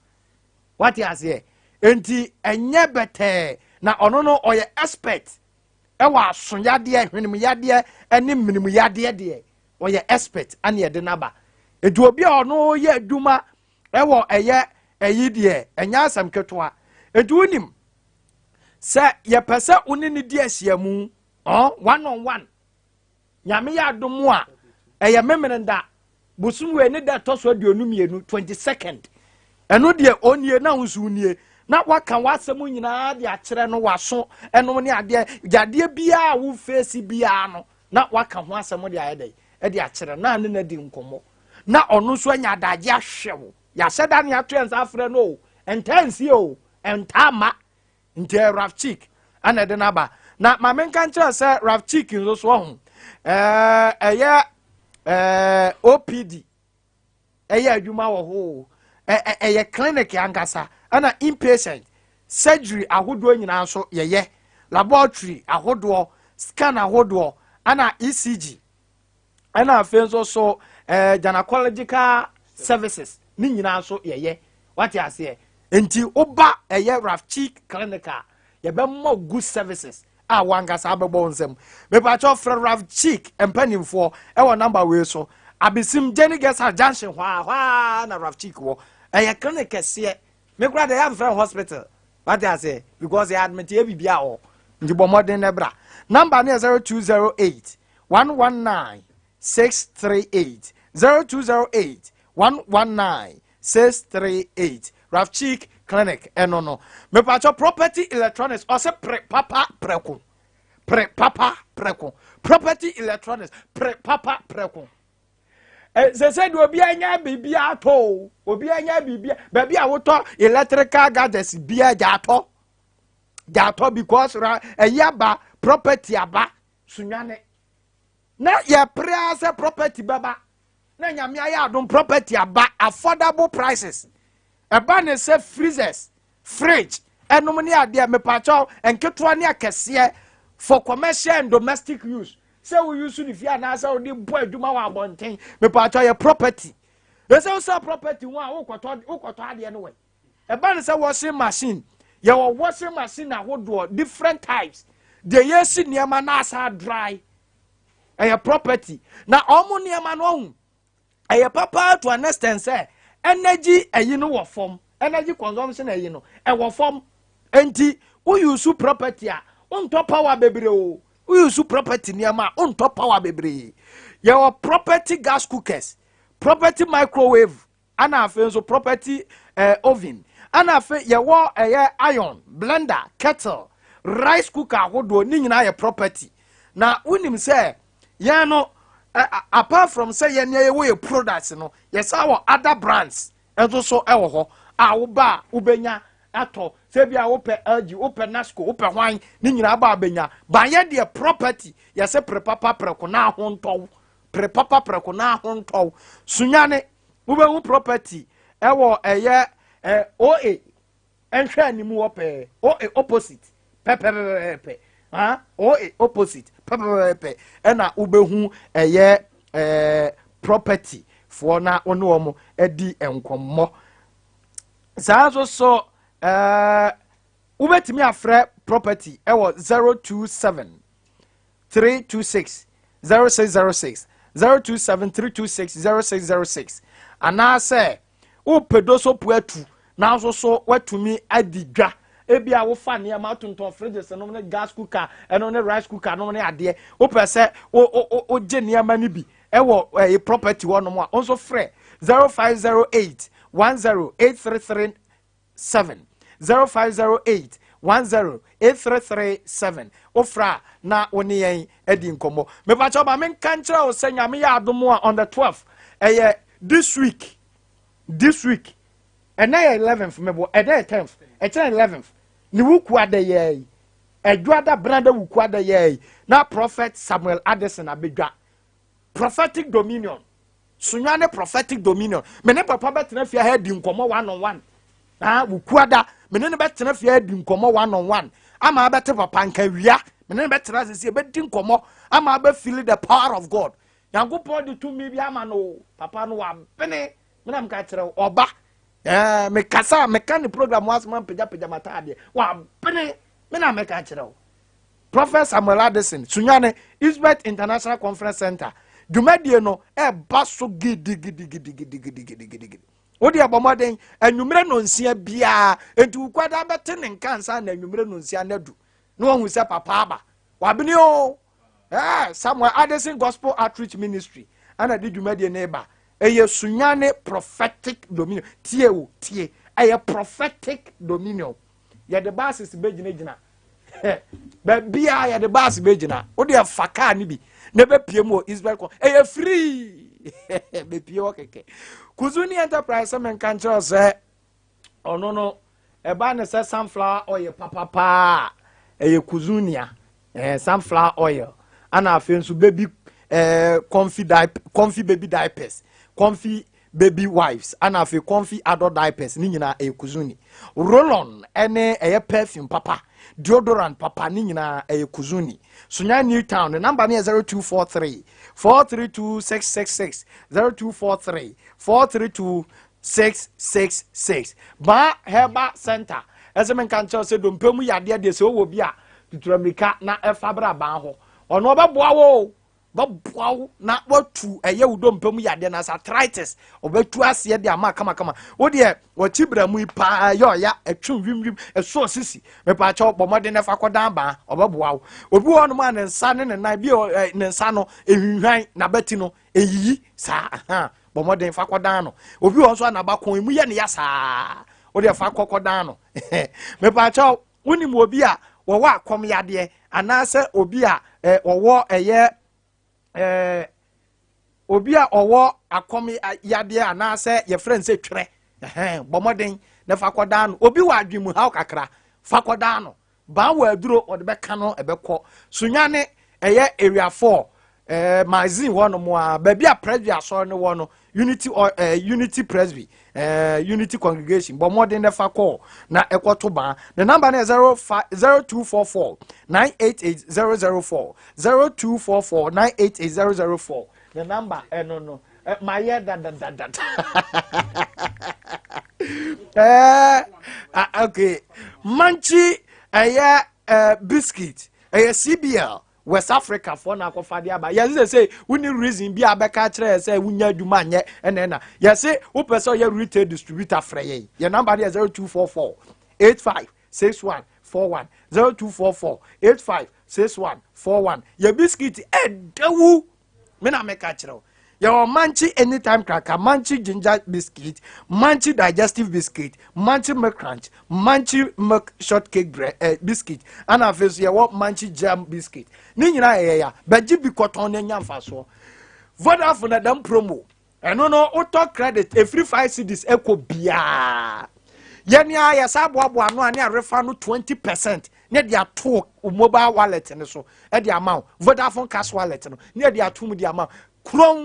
Wate aseɛ? Nti ɛnyɛ bɛtɛɛ na ɔno no ɔyɛ expert ɛwɔ aso yadeɛ, hwenem yadeɛ ɛne mmenem yadeɛ deɛ ɔyɛ expert ane yɛde n'aba. Nti obi a ɔno yɛ adwuma ɛwɔ ɛyɛ ɛyi deɛ ɛnyɛ asɛm ketewa. Nti wonim sɛ yɛpɛ sɛ wo ne ne di ahyiamu one on one. Nyame yɛ adom a ɛyɛ Memene da bosom wei ne da ɛtɔ so 22, 22nd. Ɛno deɛ ɔnie na wo nso nie na waka w'asɛm nyinaa de akyerɛ no, w'aso ɛnom ne adeɛ gyadeɛ biara a wofeesi biara no na waka ho asɛm de ayɛ dɛ ɛde akyerɛ na ne na di nkɔmmɔ na ɔno nso anya adagye ahwɛ wo. Yɛahyɛ da ne ato yɛn nsa afrɛ no o, ɛntaa nsie o, ɛntaa ma. Nti ɛyɛ Rafchik ɛna ɛde n'aba. Na maame nka nkyerɛ sɛ Rafchik nso so ɔho ɛyɛ OPD ɛyɛ adwuma wɔ hɔ o, ɛyɛ clinic ankasa ɛna inpatient surgery ahodoɔ nyinaa nso yɛyɛ, laboratory ahodoɔ, scan ahodoɔ, ɛna ECG, ɛna afei nso so gynecological services ne nyinaa nso yɛyɛ. Wate aseɛ? Nti woba ɛyɛ Rafchik Clinic a yɛbɛma good services a wankasa abɛbɔ wo nsɛm. Mepakyɛw frɛ Rafchik mpanimfoɔ ɛwɔ number wei so. Abesim Jenny Guest House junction hɔ a hɔ a na Rafchik wɔ. Ɛyɛ clinic kɛseɛ. Me kora deɛ yɛamfrɛ hospital, wate aseɛ, because yɛ admit yɛ biribi a wɔ. Nti bɔ mmɔden ne bra. Number no yɛ 0208 119 638, 0208 119 638. Rafchik Clinic ɛno no. Mepakyɛ Property Electronics ɔsɛ pre papa prɛko, pre papa prɛko. Property Electronics, pre papa prɛko. Sɛ sɛ deɛ obi anya biribi atɔ o, obi anya biribi baabi a wotɔ electrical gadgets bia gya atɔ, gya atɔ, because ra ɛyi aba, Property aba Sunyani na yɛpere ara sɛ Property bɛba na Nyame ayɛ adom Property aba, affordable prices. Ɛba ne sɛ freezers, fridge ɛnom ne adeɛ, mepakyɛw, nketewa ne akɛseɛ for commercial and domestic use, sɛ wo use ne fie anaasɛ wode bɔ adwuma wɔ abɔnten, mepakyɛw, yɛ Property. Ɛsɛ wo sɛ Property ho a wokɔtɔ adeɛ no wɔ. Ɛba ne sɛ washing machine, yɛwɔ washing machine ahodoɔ, different types deɛ yɛsi nneɛma na asa dry. Ɛyɛ Property na ɔmo nneɛma no ɔho ɛyɛ papa to an extent sɛ energy ɛyi no wɔ fam, energy consumption ɛyi no ɛwɔ fam. Nti woyi Property a wontɔ power bebree o. Woyi Property nneɛma a wontɔ power bebree. Yɛwɔ Property gas cookers, Property microwave, ana afei nso Property oven, ana afei yɛwɔ ɛyɛ iron, blender, kettle, rice cooker ahodoɔ ne nyinaa yɛ Property. Na wonim sɛ yɛn no apart from sɛ yɛn nea yɛwɔ yɛ products no, yɛsan wɔ other brands nso so ɛwɔ hɔ a woba a wobɛnya atɔ. Sɛ bi a wopɛ LG, wopɛ Nasco, wopɛ hwan ne nyinaa ba abɛnya. Banyɛ deɛ Property yɛsɛ pere papa prɛko na aho ntɔw, pere papa prɛko na aho ntɔw. Sunyani wobɛhu Property ɛwɔ ɛyɛ OA nhwɛ anim wɔ pɛɛ, OA opposite pɛpɛpɛpɛ ha, OA opposite pɛpɛpɛpɛ ɛna wobɛhu ɛyɛ Property foɔ na wɔne wɔn adi nkɔmmɔ. Saa nso so wobɛtumi afrɛ Property ɛwɔ 027 326 0606, 027 326 0606 anaasɛ wopɛ dosopo atu nanso so woatumi adi dwa ebi a wofa nneɛma tontɔn fridges nom ne gas cooker ɛno ne rice cooker nom ne adeɛ wopɛ sɛ wogye nneɛma no bi ɛwɔ ɛyɛ property hɔ nom a nso frɛ 0508 10 833 7 0508 10 8337. Wofrɛ a na wo ne yɛn adi nkɔmmɔ. Mepakyɛw ma menka nkyerɛ wo sɛ Nyame yɛ adom a, on the 12th, ɛyɛ this week, this week, ɛnɛ yɛ 11th, mebɔ ɛnɛ yɛ 10th, ɛkyerɛ 11th ne wuku ada yɛ yi, Ɛdwoada brada wuku ada yɛ yi na Prophet Samuel Addison abɛdwa Prophetic Dominion, Sunyani Prophetic Dominion. Me ne papa bɛtena fie ha adi nkɔmmɔ one on one. Ah, wukuada me ne no bɛtena fie ha adi nkɔmmɔ one on one ama abɛte papa nka wia. Me ne no bɛtena sisi ebɛdi nkɔmmɔ ama abɛfeel the power of God. Nyankopɔn de tumi bi ama no, papa no wabene. Me na meka kyerɛ wo, ɔba mekasa meka ne program ho asɛm mpagyapagya mataadeɛ wabene. Me na meka kyerɛ wo, Prophet Samuel Addison, Sunyani Isbet International Conference Center, dwumadie no ɛba so gidigidigidigidigidigidi. Wode ɛbɔ mmɔden anwummerɛ nonsia biara nti wukwada bɛte ne nka nsa na anwummerɛ nonsia no adu na wahu sɛ papa aba wabene o. Samuel Addison Gospel Outreach Ministry ɛna de dwumadie no ba. Ɛyɛ Sunyani Prophetic Dominion. Tie o, tie, ɛyɛ Prophetic Dominion. Yɛde buses bɛgyinagyina baabiaa, yɛde bus bɛgyina. Wode ɛfa kaa no bi na ɛbɛpie mu wɔ Israel kɔ. Ɛyɛ free, bɛpie hɔ kɛkɛ. Kuzuni Enterprise sɛ menka nkyerɛ wo sɛ ɔno no ɛba ne sɛ sunflower oil papapaa, ɛyɛ Kuzunia sunflower oil, ana afei nso baby comfy diaper, comfy baby diapers, comfy baby wipes, ana afei comfy adult diapers ne nyinaa ɛyɛ Kuzuni. Roll-on ɛne ɛyɛ perfume papa, deodorant papa ne nyinaa ɛyɛ Kuzuni. Sunyani New Town, ne number ne yɛ 0243 432 666, 0243 432 666. Baa Herbal Center ɛsɛ menka nkyerɛw sɛ dompe mu yadeɛ deɛ, sɛ wowɔ bi a, tutura mmirika na ɛfa bra ban hɔ. Ɔno ɔbɛboa wo, bɛboa wo na watu ɛyɛ wo dompe mu yadeɛ na sɛ arthritis, ɔbɛtu aseɛ de ama kamakama. Wo deɛ wɔkyi bra mu yi paa yɛ ɔya ɛtwe wimwim ɛso sisi, mepaakyɛw bɔ mmɔden na ɛfa kɔdan baa, ɔbɛboa wo. Obi wɔ hɔnom a ne nsa ne ne nan bi ne nsa no ehwinhwan n'abati no eyiyi saa ahan, bɔ mmɔden fa kɔdan no. Obi wɔ nso a n'abakɔn emu yɛ ne ya saa, wo deɛ fa kɔ kɔdan no. Mepaakyɛw, wonim obi a wɔwɔ akɔm yadeɛ anaasɛ obi a wɔwɔ ɛyɛ obi a ɔwɔ akɔm yadeɛ anaasɛ yɛfrɛ no sɛ twerɛ ɛhɛn, bɔ mmɔden na fa kɔdan no. Obi wɔ adwene haw kakra, fa kɔdan no. Ban wɔ aduro ɔde bɛka no ɛbɛkɔ. Sunyani ɛyɛ Area 4 magazine hɔ nom a baabi a Presby asɔre no wɔ no, Unity Unity Presby Unity Congregation. Bɔ mmɔden na fa kɔɔ na ɛkɔto ban. Ne number no yɛ 05 0244 988 004, 0244 988 004. Ne number ɛno no mayɛ dadadadada. Ah, okay, Manchi ɛyɛ biscuit, ɛyɛ CBL West Africa foɔ na akɔfa de aba. Yɛse sɛ wonni reason bi a bɛka kyerɛ yɛ sɛ wonya adwuma anyɛ ɛna yɛse wopɛ sɛ ɔyɛ retail distributor, frɛ yɛn. Yɛ number no yɛ 0244 85 61 41, 0244 85 61 41. Yɛ biscuit ɛdawu, me na meka kyerɛ wo. Yɛwɔ Manchi Anytime Cracker, Manchi Ginger Biscuit, Manchi Digestive Biscuit, Manchi Milk Crunch, Manchi Milk Shortcake Bread Biscuit, ana afei nso yɛwɔ Manchi Jam Biscuit. Ne nyinaa yɛyɛ ya bɛgye bi kɔtɔn na nya mfasoɔ. Vodafone na dɛm promo ɛno no, wotɔ credit ɛfiri 5 cedis ɛkɔ biaa, yɛne a yɛsa aboaboa ano a ne arefa no 20% ne de ato wo mobile wallet ne so ɛde ama wo. Vodafone Cash wallet no ne yɛde ato mu de ama wo kurom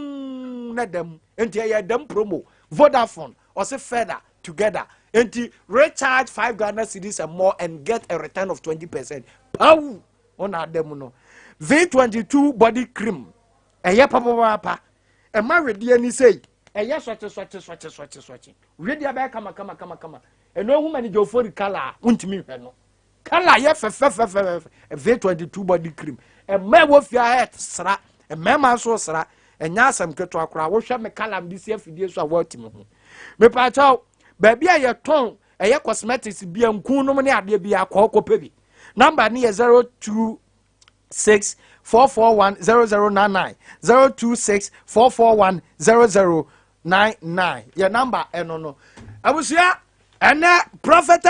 na dɛm. Nti ɛyɛ dɛm promo. Vodafone ɔse further together. Nti recharge 5 Ghana cedis and more and get a return of 20%. Pawu ɔna ada mu no. V22 body cream ɛyɛ papaapa, ɛma wedeɛ ni sei ɛyɛ sɔkye sɔkye sɔkye sɔkye sɔkye, wedeɛ bɛyɛ kama kama kama kama. Ɛna ohun ma ne gye ofori colour a wontumi nhwɛ no, colour yɛ fɛfɛfɛfɛ. V22 body cream, ɛmɛ ɛwɔ fie ayɛ sra, mmarima nso sra. Ɛnyɛ asɛm ketewa koraa. Wohwɛ me kalam de si afidie so a, wɔatumi ho. Mepaakyɛw, baabi a yɛtɔn ɛyɛ cosmetics bia, nku nom ne adeɛ bi akɔ kɔpɛ bi. Number ne yɛ 0264410099, 0264410099 yɛ number. Ɛno no, abusua, ɛnɛ prophet.